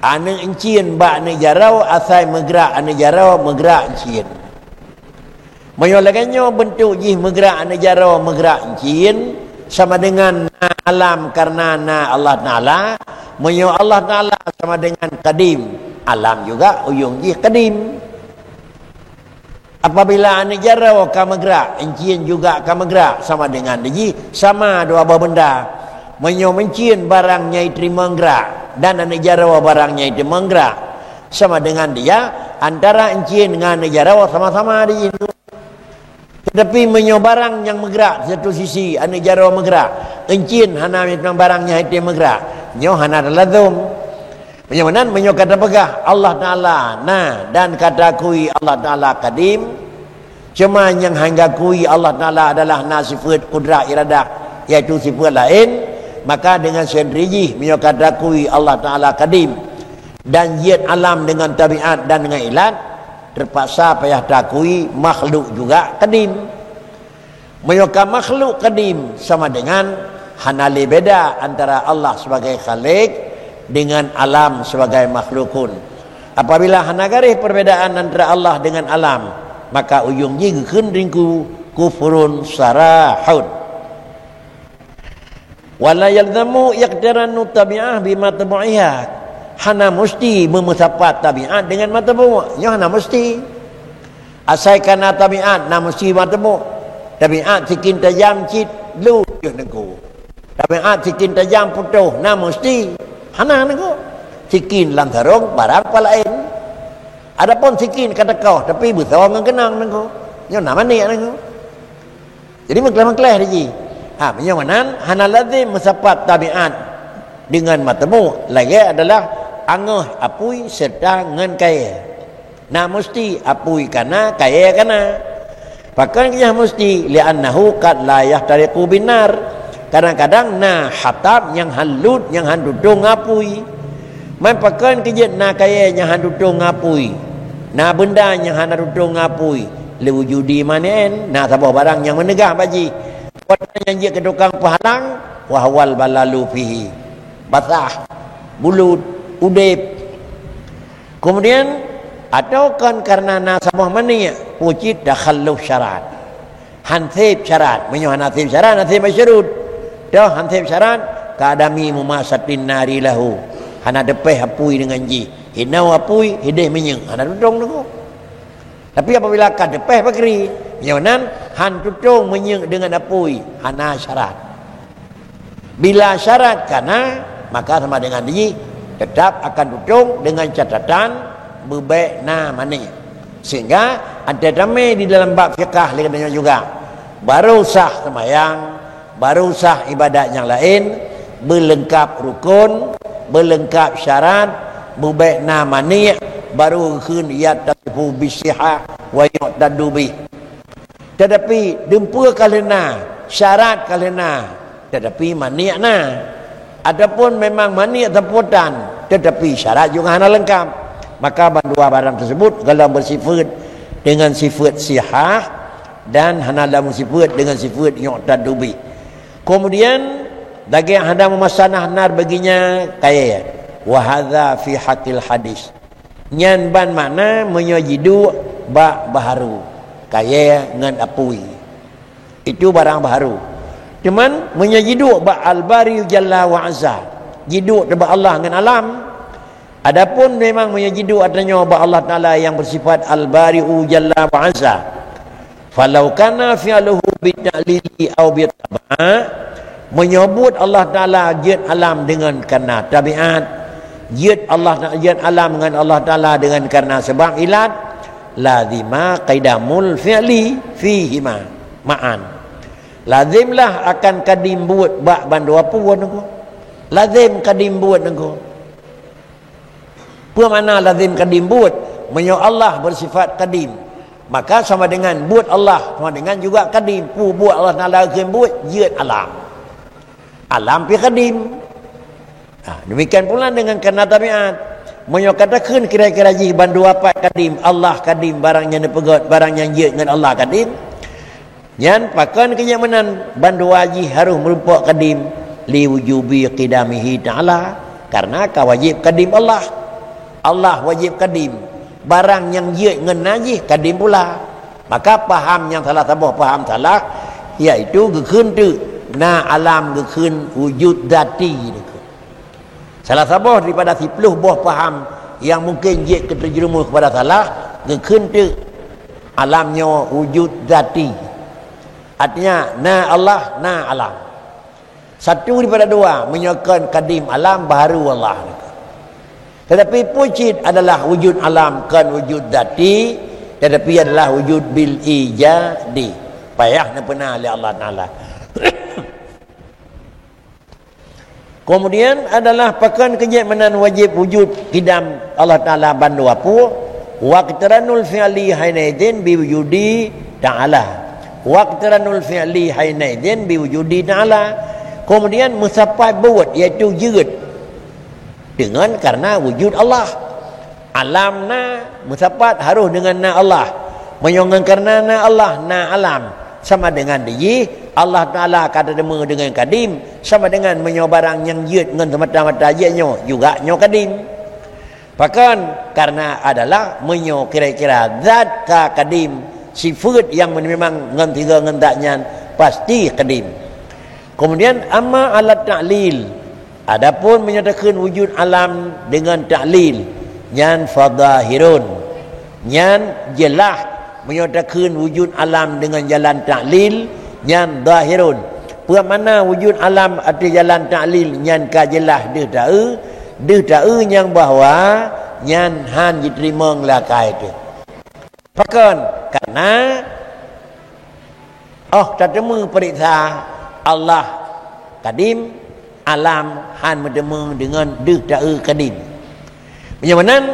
Aneuëk euncien bak aneuëk jaroe asai meugrak aneuëk jaroe meugrak euncien. Meunyoe lagée nyoe beuntuk jih meugrak aneuëk jaroe meugrak euncien, sama dengan na alam karena na Allah Taala. Meunyoe Allah Taala sama dengan kadim, alam juga ujong jih kadim. Apabila aneuk jaroe ka meugrak, euncien juga ka meugrak, sama dengan dijih, sama dua boh benda. Meunyoe meuncien barang nyang jiteurimong grak, dan aneuk jaroe barang nyang jiteurimong grak, sama dengan dia, antara euncien ngon aneuk jaroe sama-sama dijih. Tetapi meunyoe barang nyang meugrak satu sisi, aneuk jaroe meugrak, euncien hana meunan barang nyang jiteurimong grak, nyoe hana talazum. Meunyoe meunan, meunyoe ka tapeugah Allah Taala na dan ka taakui Allah Taala kadim, cuma nyang hana akui Allah Taala adalah na sifat kudrah iradah, yaitu sifat laén, maka dengan sendiri jih meunyoe ka taakui Allah Taala kadim dan jeuet alam dengan tabiat dan dengan ilat, terpaksa payah taakui makhluk juga kadim. Meunyoe ka makhluk kadim, sama dengan hana lé beda antara Allah sebagai Khalik dengan alam sebagai makhlukun. Apabila hana garéh perbedaan antara Allah dengan alam, maka ujong jih geukheun ringku kufrun sarahun. Wala yalzamu iqtiranu tabi'ah bima tabu'iha. Hana musti meumeusapat tabiat dengan matbu'. Nyoe hana musti. Asai kana tabiat na musti matbu'. Tabiat sikin tajam cit lut jeuet nengku. Tabiat sikin tajam putôh na musti. Hana nengku. Sikin lam sarong barang palaén. Adapun sikin ka teukoh tapi beusoe ngon keunong nengku. Nyoe na manéh nengku. Jadi meukleh-meukleh di jih. Ha, meunyoe meunan hana lazim meusapat tabiat dengan matbu'. Lagée adalah angoh apui serta ngon kayée. Na musti apui kana, kayée kana. Pakon keujah musti? Li'annahu qad la yahtariqu binar. Kadang-kadang na hatab nyang han lut, nyang han tutong apui. Man pakon keujeuet na kayée nyang han tutong apui? Na beunda nyang hana tutong apui? Li wujudi manen, na saboh barang nyang meuneugah bak jih. Buet nyang jeuet keu tukang peuhalang, wa huwal balalu fihi. Basah, bulut, udeb. Kemudian, atau kon karena na saboh maniek, pucit takhalluf syarat. Han seb syarat, meunyoe hana seb syarat, hana seb masyurut. Toh han seb syarat, ka adami mumasatin nari lahu. Hana teupeh apui deungon jih. Hinoe apui, hideh minyeuk, hana tutong nengku. Tapi apabila ka teupeh pakri, nyoe nan han tutong minyeuk deungon apui, hana syarat. Bila syarat kana, maka sama dengan jih tetap akan tutong dengan catatan beubek na manéh. Sehingga ada ramai di dalam bab fiqah lagi juga. Baru sah sembahyang, baru sah ibadat nyang laén, beulengkap rukun, beulengkap syarat, beubek na manéh, baru kheun ya'tarifu bisihah wa yu'taddu bih. Tetapi dumpeue ka lheueh na, syarat ka lheueh na, tetapi manéh na. Ataupun memang manéh seupotan, tetapi syarat juga hana lengkap. Maka bandua barang tersebut kalau bersifat dengan sifat sihah dan hana lam sifat dengan sifat yu'taddu bih. Kemudian lagée hana meumasanah nar baginya kayée. Wa hadza fi haqqil hadis. Nyan ban makna meunyoe jiduek bak baharu, kayée ngon apui. Itu barang baharu. Cuman meunyoe jiduek bak Al-Bari Jalla wa Azza, jiduek teuh bak Allah ngon alam. Adapun memang meunyoe jiduek ata nyoe bak Allah Taala yang bersifat Al-Bari'u Jalla wa Azza, falau kana fi'luhu bita'lili au bitabaa, meunyoe buet Allah Taala jeuet alam dengan karena tabiat, jeuet Allah Ta-, jeuet alam ngon Allah Taala dengan karena sebab ilat, lazima qidamul fi'li fihima ma'an. Lazimlah akan kadim buet bak bandua pue nengku. Lazim kadim buet nengku. Peue makna lazim kadim buet? Meunyoe Allah bersifat kadim, maka sama dengan buet Allah sama dengan juga kadim. Peue buet Allah Taala geukheun buet? Jeuet alam. Alam pih kadim. Ha, demikian pula dengan karena tabiat. Meunyoe ka takheun kira-kira jih bandua pat kadim, Allah kadim, barang nyang neupeugét, barang nyang jeuet ngon Allah kadim, nyan pakon keu nyan meunan bandua jih harôh meurumpok kadim, li wujubi qidamihi ta'ala, karena ka wajéb kadim Allah. Allah wajéb kadim, barang nyang jeuet ngon na jih kadim pula. Maka paham nyang salah saboh paham salah, yaitu geukheun teuk na alam geukheun wujud zati. Salah saboh daripada siploh boh paham nyang mungken jeuet keu teujeureumus kepada salah, geukheun teuk Alam nyoe wujud zati. Artinya, na Allah, na alam. Satu daripada dua, meunyoe kon kadim alam, baru Allah. Tetapi peue cit adalah wujud alam, kon wujud zati, tetapi adalah wujud bil ijadi. Payah neupeuna lé Allah Taala. Kemudian adalah pakon keujeuet meunan wajib wujud kidam Allah Taala bandua peue, waqtiranul fi'li hainaidzin bi wujudi ta'ala. Waqtiranul fi'li hainaidzin bi wujudi ta'ala. Kemudian meusapat buet, iaitu jeuet, dengan karena wujud Allah. Alam na, meusapat harôh deungon na Allah. Meunyoe ngon kareuna na Allah, na alam, sama deungon dijih Allah Taala ka teudeungoe deungon kadim, sama deungon meunyoe barang nyang jeuet ngon seumata-mata jeuet nyoe juga nyoe kadim. Pakon? Kareuna adalah meunyoe kira-kira zat ka kadim, sifeuet nyang memang ngon sigoe ngon zat nyan pasti kadim. Kemudian amma alat ta'lil, adapun meunyoe takheun wujud alam deungon ta'lil, nyan fadhahirun. Nyan jeulaih. Meunyoe takheun wujud alam deungon jalan ta'lil, nyan dhahirun. Peue makna wujud alam ateueh jalan ta'lil? Nyan ka jeulaih deuh taeu, deuh taeu nyang bahwa nyan han jiteurimong lé akai teuh. Pakon? Kareuna oh tateumé peuriksa Allah kadim, alam han meuteumé deungon deuh taeu kadim. Meunyoe meunan,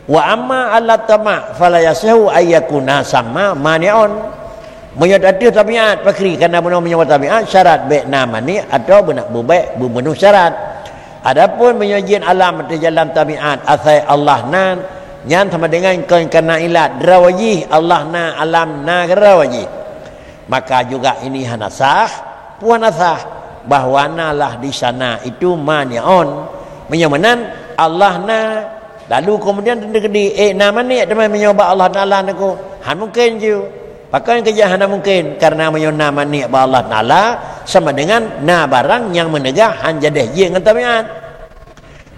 wa amma alat tama' fala yasihu ayyakuna sama mani'un. Meunyoe ateueh tabiat pakri, kareuna bunoe meunyoe tabiat syarat bék na mani' atawa beuna bubek beumeuneuh syarat. Adapun meunyoe jeuet alam ateueh jalan tabiat asai Allah nan, nyan sama deungon kon kana ilat, droe jih Allah na, alam na, droe jih. Maka juga ini hana sah, peue hana sah, bahwa na lah di sana itu mani'un. Meunyoe meunan, Allah na, lalu kemudian teukeudi, eh, na maniek teuma meunyoe bak Allah Taala niko, han mungken ju. Pakon keujak hana mungken? Karena meunyoe na maniek bak Allah Taala, sama dengan na barang nyang meunegah han jadeh jih ngon tabiat.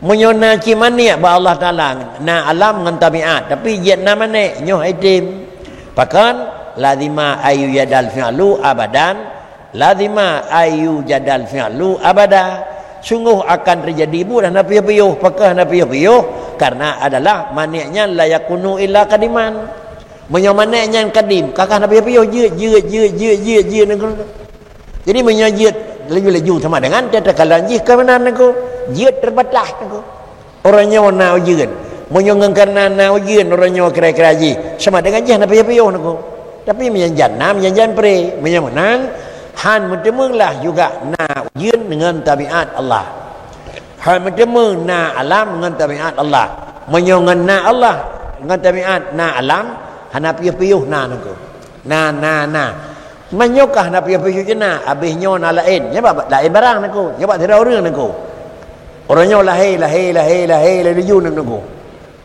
Meunyoe na cit maniek bak Allah Taala, na alam ngon tabiat, tapi jeuet na maniek, nyoe item. Pakon? Lazima ayu yadal fi'lu abadan, lazima ayu jadal fi'lu abada. Sungguh akan teujadi buet hana piôh-piôh. Pakon hana piôh-piôh? Karena adalah maniek nyan la yakunu illa kadiman. Meunyoe maniek nyan kadim, ka ka hana piôh-piôh, jeuet, jeuet, jeuet, jeuet, jeuet, jeuet, nangku. Jadi, meunyoe jeuet laju-laju sama dengan teuh takalon jih keumanan nangku, jeuet teubatas nangku. Uroe nyoe na ujeuen. Meunyoe ngon kareuna na ujeuen uroe nyoe kira-kira jih, sama dengan jih hana piôh-piôh nangku. Tapi meunyoe jan na, meunyoe jan pre, meunyoe meunan, han meuteumé lah juga na ujeuen ngon tabiat Allah. Han meuteumé na alam ngon tabiat Allah. Meunyoe ngon na Allah, ngon tabiat na alam, hana piôh-piôh na nangku. Na, na, na. Meunyoe ka hana piôh-piôh cit na, abéh nyoe na laén. Nyoe bak laén barang nangku. Nyoe bak sidroe ureueng nangku. Uroe nyoe lahé, lahé, lahé, lahé, lahé laju nangku.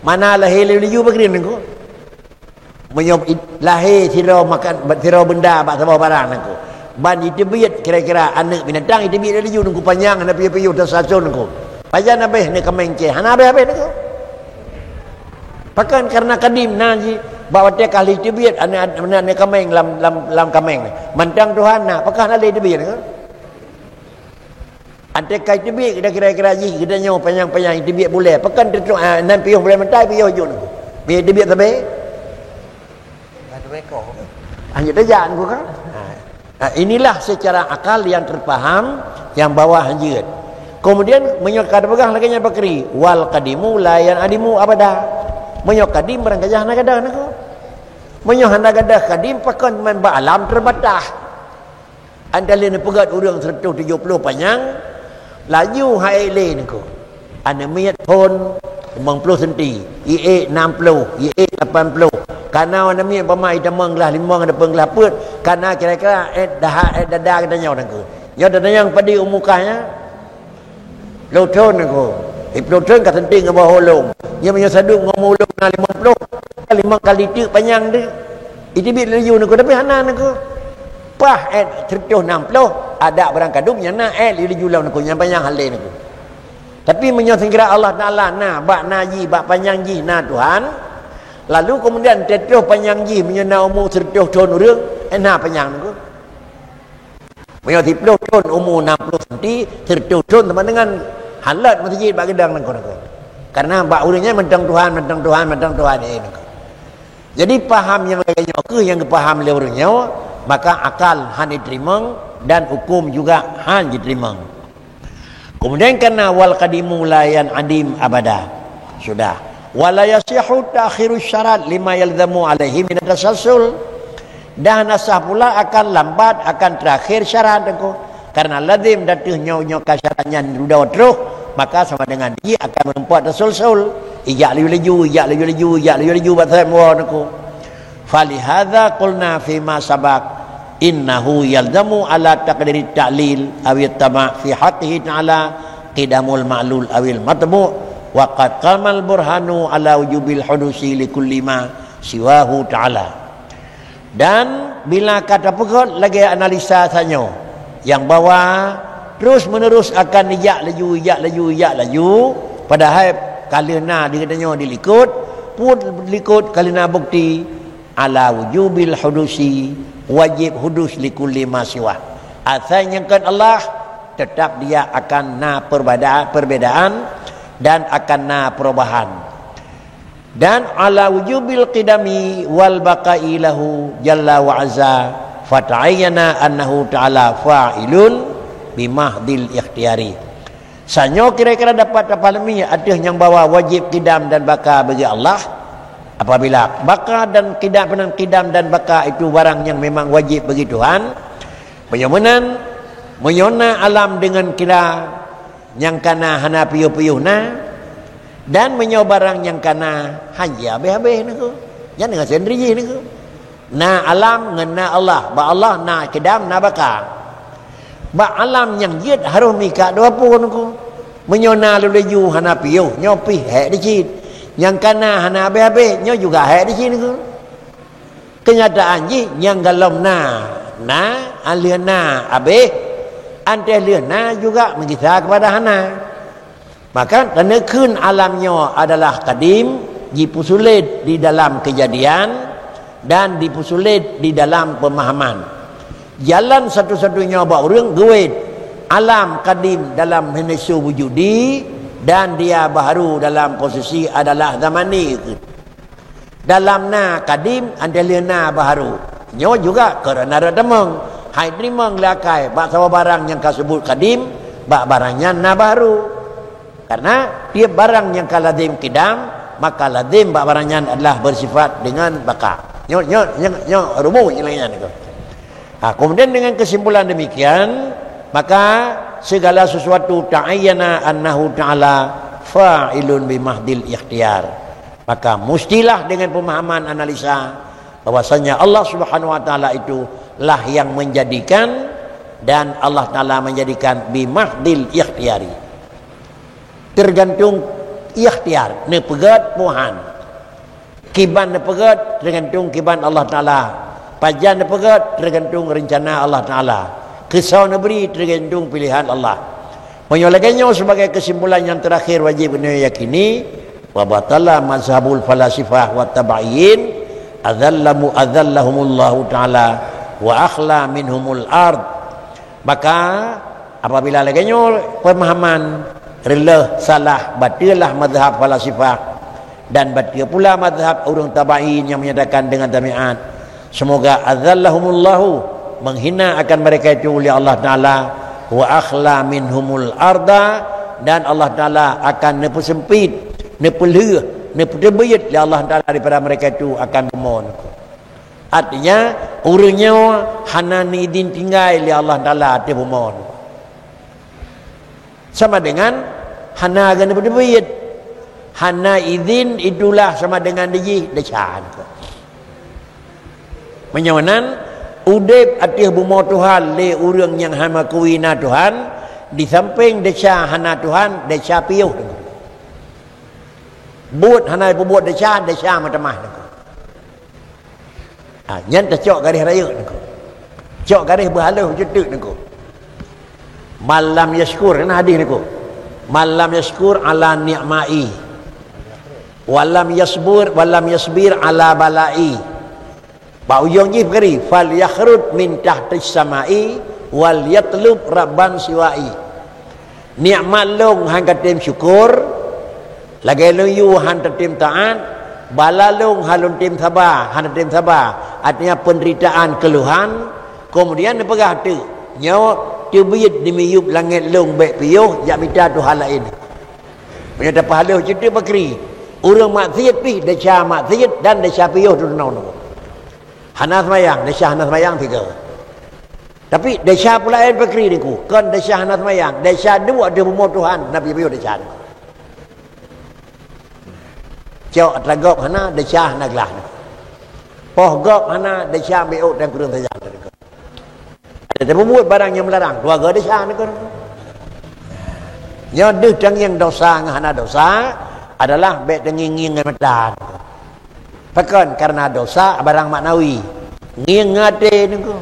Mana lahé laju bak keurin nangku? Meunyoe i-, lahé sidroe makan, sidroe beunda bak saboh barang nangku. Ban jiteubiet kira-kira aneuk binatang, jiteubiet laju nangku panyang, hana piôh-piôh teusason nangku. Pajan abéh neukaméng ceh, hana abéh-abéh nangku. Pakon? Kareuna kadim na jih, bak watée ka lheueh teubiet aneuk, aneuk, aneuk kaméng lam, lam, lam kaméng. Mantong Tuhan na, pakon hana lé teubiet nangku? Watée ka teubiet, kita kira-kira jih, kita nyoe panyang-panyang teubiet bulée. Pakon teutôk, ah, nan piôh bulée meutai, piôh jeuet nangku. Mie teubiet sabe? Hana dua ekor. Hana tajak nangku kan? Ha. Ha, inilah secara akal yang terpaham, yang bawah jeuet. Kemudian, meunyoe ka teupeugah lagée nyan pakri, wal kadimu la yan adimu abada. Meunyoe kadim barang gajah hana gadoh nangku. Meunyoe hana gadoh kadim, pakon man bak alam terbatas. Anda lé neupeugét ureuëng seratus tujuh puluh panyang, laju hai lé nangku. Aneuk miet phon limong ploh senti, iék nam ploh, iék lapan ploh. Kana aneuk miet pama itamong glah limong ataupun glah peuet, kana kira-kira ék daha ék dada geutanyoe nangku. Nyoe geutanyoe padum umu kah nyan? Ploh thon nangku. Di ploh thon ka senti ngon boh ulông. Nyoe meunyoe sadum ngon boh ulông na limong ploh, limong kali teuk panyang teuk. Iteubiet laju nangku, tapi hana nangku. Paih ék seratus nam ploh, adak barang kadum nyang na ék laju lom nangku, nyang panyang hale nangku. Tapi meunyoe seugira Allah Taala na, bak na jih, bak panyang jih na Tuhan, Lalu kemudian teutoh panyang jih meunyoe na umu seratus thon ureuëng, eh, na panyang nangku. Meunyoe siplôh thon umu enam puluh senti, seratus thon sama dengan halat masjid bak geudang nangku-nangku. Karena bak ureuëng nyan mantong Tuhan, mantong Tuhan, mantong Tuhan, eh, nangku. Jadi paham nyang lagée nyoe kheueh nyang geupaham lé ureuëng nyoe, maka akal hana jiteurimong dan hukum juga hana jiteurimong. Kemudian karena wal qadimu la yan'adim abada. Sudah. Wa la yasihhu ta'khiru syarat lima yalzamu alaihi min tasalsul. Dan hana sah pula akan lambat akan terakhir syarat nangku. Karena lazim dan teuh nyoe-nyoe ka syarat nyan dudoe troh, maka sama dengan jih akan meureumpok tasalsul. Ijak laju-laju, ijak laju-laju, ijak laju-laju bak saboh nangku. Falihadza qulna fima sabaq, innahu yalzamu ala taqdiri ta'lil awi tama' fi haqqihi ta'ala qidamul ma'lul awil matbu', wa qad qamal burhanu ala wujubil hudusi li kulli ma siwahu ta'ala. Dan bila ka tapeugét lagée analisa sanyoe, nyang bahwa terus-menerus akan ijak laju, ijak laju, ijak laju, padahai ka lheueh na di geutanyoe dilikot, pun likot ka lheueh na bukti, ala wujubil hudusi, wajib hudus li kulli ma siwa. Asai nyang kon Allah, tetap dia akan na perbeda-, perbedaan dan akan na perubahan. Dan ala wujubil qidami wal baqa'i lahu jalla wa azza, fata'ayyana annahu ta'ala fa'ilun bimahdil ikhtiyari. Sanyoe kira-kira dapat tapahami ateueh nyang bahwa wajib qidam dan baqa bagi Allah. Apabila baqa dan qidam, peunan qidam dan baqa itu barang nyang memang wajib bagi Tuhan, meunyoe meunan, meunyoe na alam deungon kira nyang kana hana piôh-piôh na, dan meunyoe barang nyang kana hana habéh-habéh nangku, nyan deungon sendiri jih nangku. Na alam ngon na Allah. Bak Allah na qidam, na baqa. Bak alam nyang jeuet harôh mita dua phon nangku. Meunyoe na laju hana piôh, nyoe pih hék dicit. Nyang kana hana habéh-habéh, nyoe juga hék dicit nangku. Keunyataan jih nyang golom na, na, 'an lheueh na habéh, 'an teuh lheueh na juga meugisa keupada hana. Maka, taneukheun alam nyoe adalah kadim, jipeusulet di dalam keujadian dan dipeusulet di dalam peumahaman. Jalan satu-satunya bak ureuëng geuwét alam kadim dalam heuneuseu wujudi dan dia baharu dalam posisi adalah zamani. Dalam na kadim, 'an teuh lheueh na baharu. Nyoe juga karena rot tamong. Hai teurimong lé akai bak saboh barang nyang ka seubut kadim, bak barang nyan na baharu. Karena tiep barang nyang ka lazim qidam, maka lazim bak barang nyan adalah bersifat dengan baqa. Nyoe, nyoe, nyoe, nyoe rumus nyan. Ha, kemudian dengan kesimpulan demikian, maka segala sesuatu ta'ayyana annahu ta'ala fa'ilun bimahdil ikhtiyar. Maka mustilah dengan pemahaman analisa bahwasanya Allah Subhanahu wa Taala itu lah yang menjadikan, dan Allah Taala menjadikan bimahdil ikhtiyari. Tergantung ikhtiar, neupeugét Tuhan. Kiban neupeugét tergantung kiban Allah Taala. Pajan neupeugét tergantung rencana Allah Taala. Keusoe neubri tergantung pilihan Allah. Meunyoe lagée nyoe sebagai kesimpulan nyang terakhir wajib keuneuyakini, wa batala mazhabul falasifah wa tabi'in, adzallamu-, adzallahumullahu taala wa akhla minhumul ard. Maka, apabila lagée nyoe pemahaman, reuloh salah, bateulah mazhab falasifah, dan bateue pula mazhab ureuëng tabi'in nyang menyatakan dengan tabiat, semoga adzallahumullahu, menghina akan mereka itu oleh Allah Taala, wa akhla minhumul arda, dan Allah Taala akan neupeusempit, neupeulheueh, neupeuteubiet lé Allah Taala daripada mereka itu akan bumoe. Artinya, ureuëng nyoe hana neuidin tinggai lé Allah Taala ateueh bumoe. Sama dengan hana geuneuk beuteubiet. Hana idin, itulah sama dengan dijih desya. Meunyoe nan, udeb ateueh bumoe Tuhan lé ureuëng nyang hana meuakui na Tuhan, di sampéng desya hana Tuhan, desya piôh teungku. Buet hana peubuet desya, desya meutamah teungku. Ha, nyan tacok garéh rayeuk teungku. Cok garéh beuhaloh jeuet teuk teungku. Man lam yashkur, kan hadis teungku. Man lam yashkur ala ni'mai. Walam yasbur, walam yasbir ala balai. Bak ujong jih peukri, "Fal yakhrud min tahtis samai wal yatlub rabban siwai." Nikmat lôn han katem syukur, lagée lôn yue han tatem taat, bala lôn han lôn tem saba, han tatem saba. Artinya penderitaan, keluhan, kemudian neupeugah teuk, "Nyoe teubiet di miyueb langét lôn bék piôh jak mita tuhan laén." Meunyoe tapeuhaloh cit peukri, ureuëng maksiet pih desya maksiet dan desya piôh teunoe. Hana seumayang, desya hana seumayang tiga. Tapi desya peulaén peukri niku, kon desya hana seumayang, desya duek di bumoe Tuhan, na piôh desya niku. Cok atra gob hana, desya hana glah niku. Poh gob hana, desya ambiôk dan kureueng sajan niku. Ada tapeubuet barang nyang meularang, dua ga desya niku. Nyoe deuh tangieng dosa ngon hana dosa adalah bék tangieng ngon mata niku. Pakon? Karena dosa barang maknawi. Ngieng ngon até niku.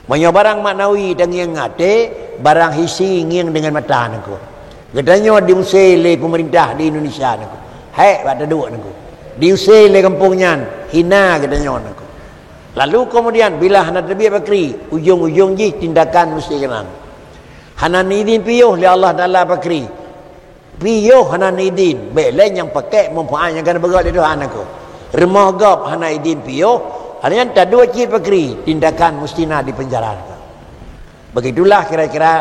Meunyoe barang maknawi tangieng ngon até, barang hisi ngieng deungon mata niku. Geutanyoe diusé lé pemerintah di Indonesia niku. Hék bak taduek niku. Diusé lé gampông nyan, hina geutanyoe niku. Lalu kemudian bila hana teubiet peukri, ujong-ujong jih tindakan mesti keunan. Hana neuidin piôh lé Allah Taala peukri. Piôh hana neuidin, bék lé nyang pakék manfaat nyang ka neupeugét lé Tuhan aku. Rumoh gob hana idin piôh, hana nyan taduek cit peukri, tindakan mesti na di penjara. Begitulah kira-kira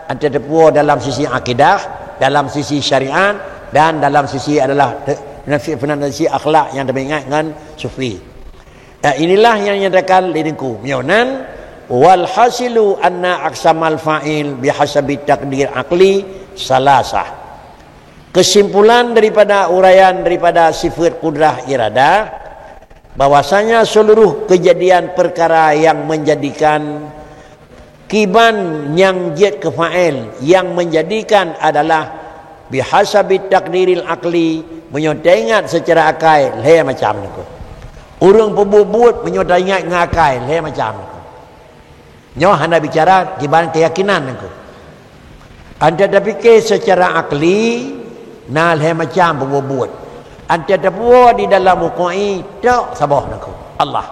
antara teupuo dalam sisi akidah, dalam sisi syariat, dan dalam sisi adalah te-, nasi-, nasi akhlak nyang teuingat ngon sufi. Eh, inilah yang nyatakan lé Teungku. Meunyoe nan, "Wal hasilu anna aqsamal fa'il bihasabi takdir aqli salasah." Kesimpulan daripada uraian daripada sifat kudrah iradah, bahwasanya seluruh kejadian perkara yang menjadikan kiban nyang jeuet keu fa'il, yang menjadikan adalah bihasabi takdiril akli, meunyoe taingat secara akai, lhée macam niku. Ureuëng peubuet-buet meunyoe taingat ngon akai, lhée macam niku. Nyoe hana bicara kiban keyakinan niku. Anta tapike secara akli, na lhée macam peubuet-buet. Anta tapuo di dalam wuku'i, tok saboh niku. Allah.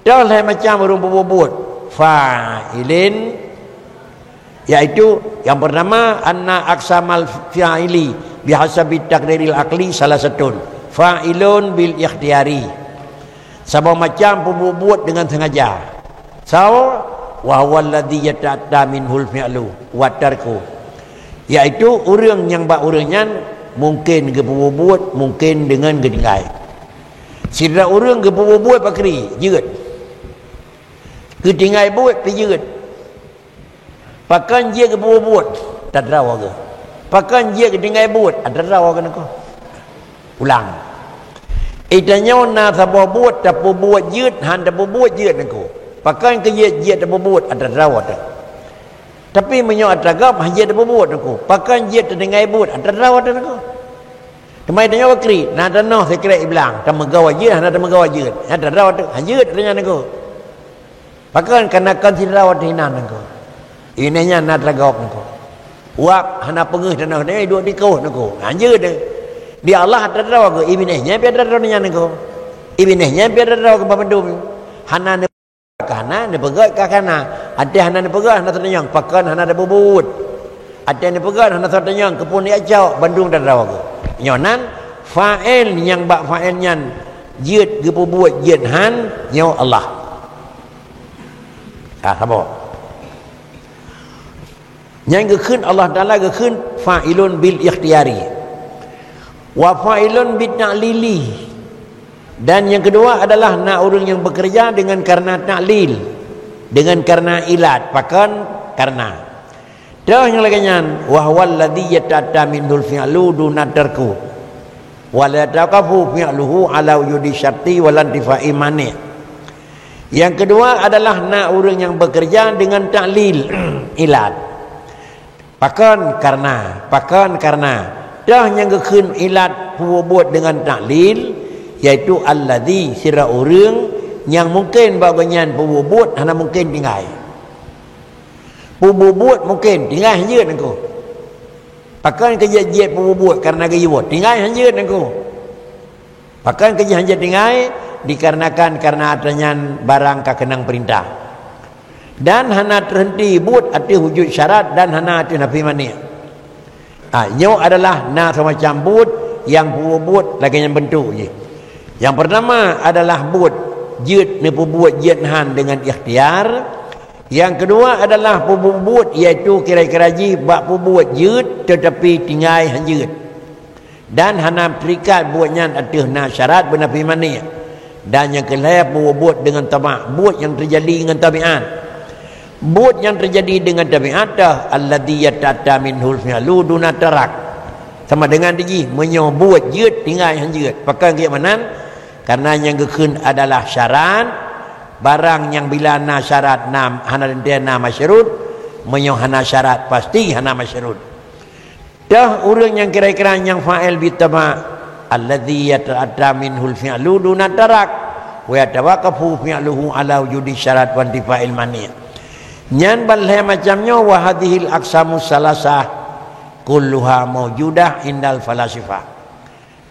Tok lhée macam ureuëng peubuet-buet. Fa'ilin, yaitu yang pertama, anna aqsamal fi'ili bihasabi takdiril akli salasatun. Fa'ilun bil ikhtiyari. Saboh macam peubuet-buet dengan sengaja. Sawa, wa huwa alladzi yata'atta minhul fi'lu wa tarku. Yaitu ureuëng nyang bak ureuëng nyan mungkin geupeubuet-buet, mungkin dengan geutinggai. Sidroe ureuëng geupeubuet-buet pakri, jeuet. Geutinggai buet pih jeuet. Pakon jeuet geupeubuet-buet, tadroe geuh. Pakon jeuet geutinggai buet, tadroe geuh nangko. Ulang. Itanyoe na saboh buet tapeubuet jeuet, han tapeubuet jeuet nangko. Pakon keu jeuet, jeuet tapeubuet, tadroe teuh. Tapi meunyoe atra gob, han jeuet tapeubuet nangko. Pakon jeuet tatinggai buet, tadroe teuh nangko. Teuma itanyoe bakri, na tanoh sikrek iblang, tameugawa jeuet, hana tameugawa jeuet. Nyan tadroe teuh, han jeuet teuh nyan nangko. Pakon kana kon sidroe teuh inan nangko. Ibineh nyan na atra gob nangko. Wab hana peungeuh tanoh nyan duek dikoh nangko. Hanjeuet deh. Di Allah atra droe geuh, ibineh nyan pih atra droe nyan nangko. Ibineh nyan pih atra droe geuh bandum. Hana ne-, ka hana, neupeugét ka hana. Até hana neupeugét hana teunyang, pakon hana teububuet. Até neupeugét hana teunyang, keupeue neucok, bandum atra droe geuh. Nyoe nan fa'il nyang bak fa'il nyan jeuet geupeubuet jeuet han, nyoe Allah. Ah, saboh. Nyang geukheun Allah Taala geukheun fa'ilun bil ikhtiyari. Wa fa'ilun bit ta'lili. Dan yang kedua adalah na ureuëng nyang bekerja dengan karena ta'lil, dengan karena ilat, pakon karena. Toh nyang lagée nyan, wa huwa alladzi yata'atta minhul fi'lu duna tarku. Wa la yatawaqafu fi'luhu ala wujudi syarti wa la intifa'i mani'. Yang kedua adalah na ureuëng nyang bekerja dengan ta'lil, ilat. Pakon karena, pakon karena. Toh nyang geukheun ilat peubuet dengan ta'lil, yaitu alladzi, sidroe ureuëng nyang mungken bak gobnyan peubuet hana mungken tinggai. Peubuet mungken tinggai hanjeuet nangko. Pakon keu jeuet-jeuet peubuet karena geuyue, tinggai hanjeuet nangko. Pakon keu jih hanjeuet tinggai? Dikarenakan, karena atra nyan barang ka keunong peurintah. Dan hana teuhenti buet ateueh wujud syarat dan hana ateueh nafi mani'. Ha, nyoe adalah na seumacam buet nyang peubuet lagée nyan beuntuk jih. Nyang peurtama adalah buet jeuet neupeubuet jeuet han deungon ikhtiar. Nyang keudua adalah peubuet-buet, yaitu kira-kira jih bak peubuet jeuet teutapi tinggai han jeuet. Dan hana teuikat buet nyan ateueh na syarat beunafi mani'. Dan nyang keulhée peubuet deungon tamak, buet nyang teujadi ngon tabiat. Buet nyang teujadi deungon tabiat teuh alladzi yata'atta minhul fi'lu duna tarak. Sama deungon jih, meunyoe buet jeuet tinggai han jeuet. Pakon keu meunan? Karena nyang geukheun adalah syarat, barang nyang bila na syarat na hana teuntée na masyrut, meunyoe hana syarat pasti hana masyrut. Teuh ureuëng nyang kira-kira nyang fa'il bit tamak, alladzi yata'atta minhul fi'lu duna tarak, wa yatawaqqafu fi'luhu ala wujudi syarat wa intifa'il mani'. Nyan ban lhée macam nyoe, wa hadzihil aqsamu salasah kulluha maujudah indal falasifah.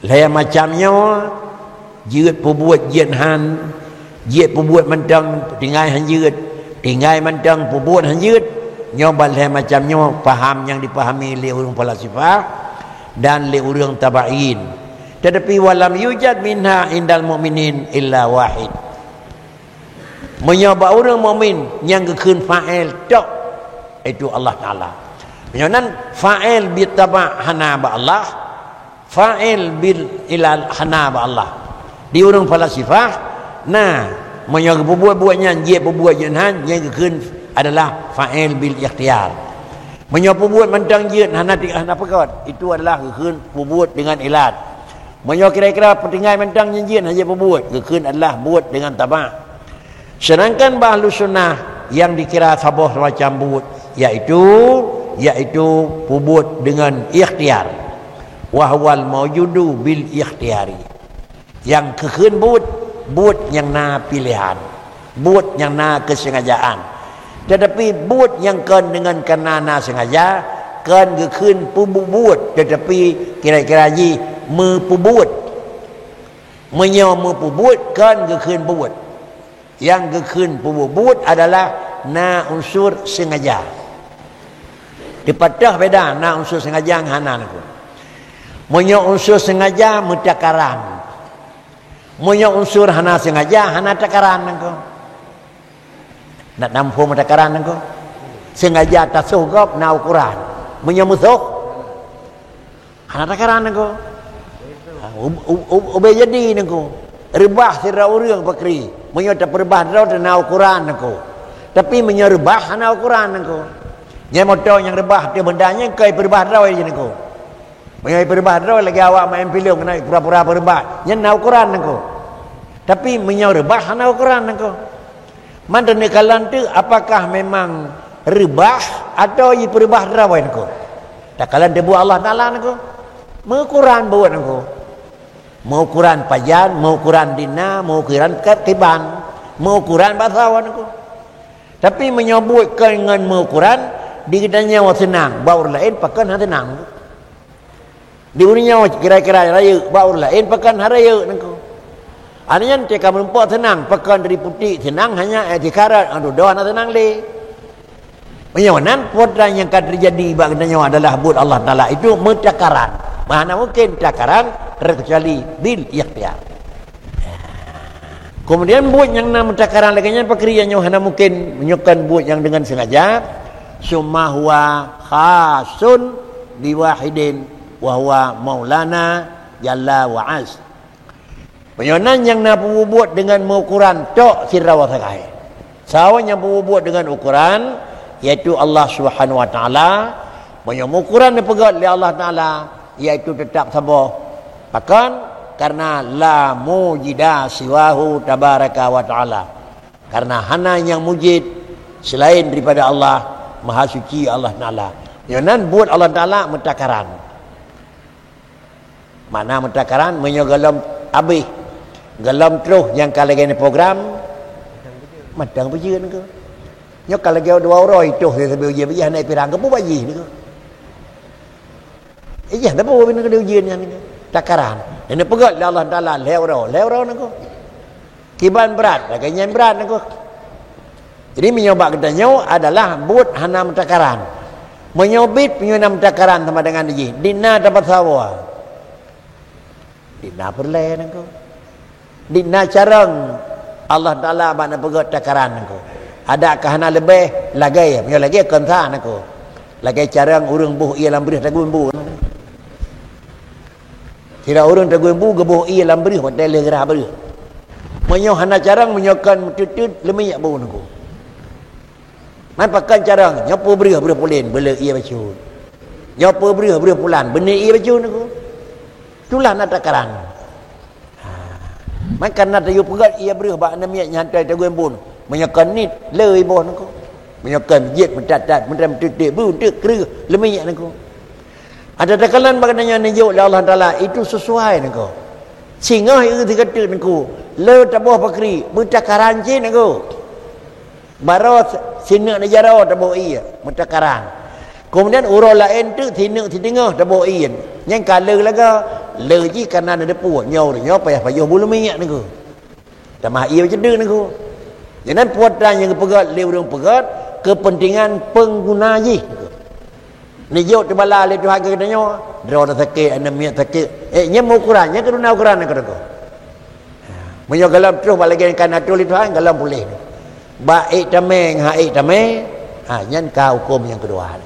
Lhée macam nyoe, jeuet peubuet jeuet han, jeuet peubuet mantong tinggai han jeuet, tinggai mantong peubuet han jeuet, nyoe ban lhée macam nyoe paham nyang dipahami lé ureuëng falasifah dan lé ureuëng tabi'in. Tetapi walam yujad minha indal mu'minin illa wahid. Meunyoe bak ureuëng mukmin nyang geukheun fa'il tok, itu Allah Taala. Meunyoe nan fa'il bit tamak hana bak Allah, fa'il bil ilal hana bak Allah. Di ureuëng falasifah, na, meunyoe geupeubuet buet nyan jeuet peubuet jeuet han, nyan geukheun adalah fa'il bil ikhtiar. Meunyoe peubuet mantong jeuet hana ti-, hana peugét, itu adalah geukheun peubuet deungon ilat. Meunyoe kira-kira peutinggai mantong nyan jeuet hana jeuet peubuet, geukheun adalah buet deungon tamak. Sedangkan bak Ahlus Sunnah nyang dikira saboh semacam buet, yaitu, yaitu peubuet deungon ikhtiar. Wa huwal maujudu bil ikhtiyari. Nyang geukheun buet, buet nyang na pilehan, buet nyang na keusengajaan. Tetapi buet nyang kon deungon kareuna na sengaja, kon geukheun peubuet, tetapi kira-kira jih meupeubuet. Meunyoe meupeubuet, kon geukheun buet. Nyang geukheun peubuet adalah na unsur sengaja. Teupatah beda na unsur sengaja ngon hana nangko. Meunyoe unsur sengaja meutakaran. Meunyoe unsur hana sengaja hana takaran nangko. Nak namphong meutakaran nangko. Sengaja tasoh gob na ukoran. Meunyoe meusoh, hana takaran nangko. Ha, u-, u-, u-, ubé jadi nangko. Reubah sidroe ureuëng pakri. Meunyoe tapeureubah droe teuh na ukoran nangko. Tapi meunyoe reubah hana ukoran nangko. Nyan moto nyang reubah teuh benda nyan keu ipeureubah droe jih nangko. Meunyoe ipeureubah droe lagée awak maén pilong keunan pura-pura peureubah. Nyan na ukoran nangko. Tapi meunyoe reubah hana ukoran nangko. Man teuneuk kalon teuh apakah memang reubah atawa jipeureubah droe nangko? Takalon teuh buet Allah Taala nangko. Meukuran buet nangko. Meukuran pajan, meukuran dina, meukuran kat kiban, meukuran basa nangko. Tapi meunyoe buet kon ngon meukuran, di geutanyoe seunang, bak ureuëng laén pakon hana seunang. Di ureuëng nyoe kira-kira rayeuk, bak ureuëng laén pakon hana rayeuk nangko. Aneuëk nyan teuka meurumpok seunang, pakon dari putik seunang hanya i'tikarat, aduh doh hana seunang lé. Meunyoe nan, peue nyang ka teujadi bak geutanyoe adalah buet Allah Taala itu meutakaran. Mana mungkin takaran terkecuali bil ikhtiar. Kemudian buet nyang na meutakaran lagée nyan pakri nyoe hana mungkin meunyoe kon buet nyang deungon sengaja. Summa huwa khasun biwahidin wa huwa maulana jalla wa az. Meunyoe nan nyang na peubuet deungon meukuran tok sidroe sagai. Sawa nyang peubuet deungon ukuran, yaitu Allah Subhanahu wa Taala. Meunyoe meukuran neupeugét lé Allah Taala, yaitu teutap saboh. Pakon? Karena la mujida siwahu tabaraka wa taala. Karena hana nyang mujid selain daripada Allah, Maha Suci Allah Taala. Nyoe nan buet Allah Taala meutakaran. Makna meutakaran meunyoe gohlom abéh, gohlom troh nyang ka lagée program, mantong peujeuet nangko. Nyoe ka lagée dua uroe itoh sabe ujian, bajih hana ipirang, keupeue bajih nangko. Ijih teupeu bina keuneuk ujian nyan nangko. Takaran. Dan neupeugét lé Allah Taala lhèe uroe, lhèe uroe nangku. Kiban brat, lagèe nyan brat nangku. Jadi meunyoe bak geutanyoe adalah buet hana meutakaran. Meunyoe bit, meunyoe na meutakaran sama dengan jih, di na tapeusawa. Di na peureulèe nangku. Di na carông Allah Taala bak neupeugét takaran nangku. Adak ka hana leubeh lagèe, meunyoe lagèe kon sa nangku. Lagèe carông ureueng boh ie lam breuh tagun bu nangku. Sira ureueng tagun bu geuboh ie lam breuh watèe lheueh geurah breuh. Meunyoe hana carông, meunyoe kon meuteut-teut leumiek bu nangku. Man pakon carông, nyoe peue breuh, breuh pulen, beuleuek ie bacut. Nyoe peue breuh, breuh pulan, beuneuek ie bacut nangku. Tulah na takaran. Ha. Man kana tayue peugét ie breuh bak aneuk miet nyan hana tagun bu. Meunyoe kon nit, le iboh nangku. Meunyoe kon jeuet meutat-tat, meutat-tat, meuteut-teut, bu, teuk kreueh, leumiek nangku. Ada takaran bak geutanyoe neujok lé Allah Taala, itu sesuai nangku. Singoh ie sigoe teuk nangku, le taboh pakri, meutakaran cit nangku. Baroe sineuk neujaroe taboh ie, meutakaran. Keumudian uroe laén teuk sineuk siteungoh taboh ie. Nyan ka le lagèe, le jih kana neudeupue, nyoe ureueng nyoe payah pajoh bu leumiek nangku. Tamah ie ceudeuk nangku. Nyan puatan nyang geupeugét lé ureueng peugét keupeuntengan peungguna jih. Neujok teubala lé Tuhan keu geutanyoe, droeneuh sakét, aneuk miet sakét. Eh, nyan meu ukuran, nyan keuh na ukuran nyan keudroe. Meunyoe gohlom troh bak lagèe nyang ka na troh lé Tuhan, gohlom puléh. Bak ék tamè ngon hana ék tamè, ha, nyan ka hukôm nyang keudua.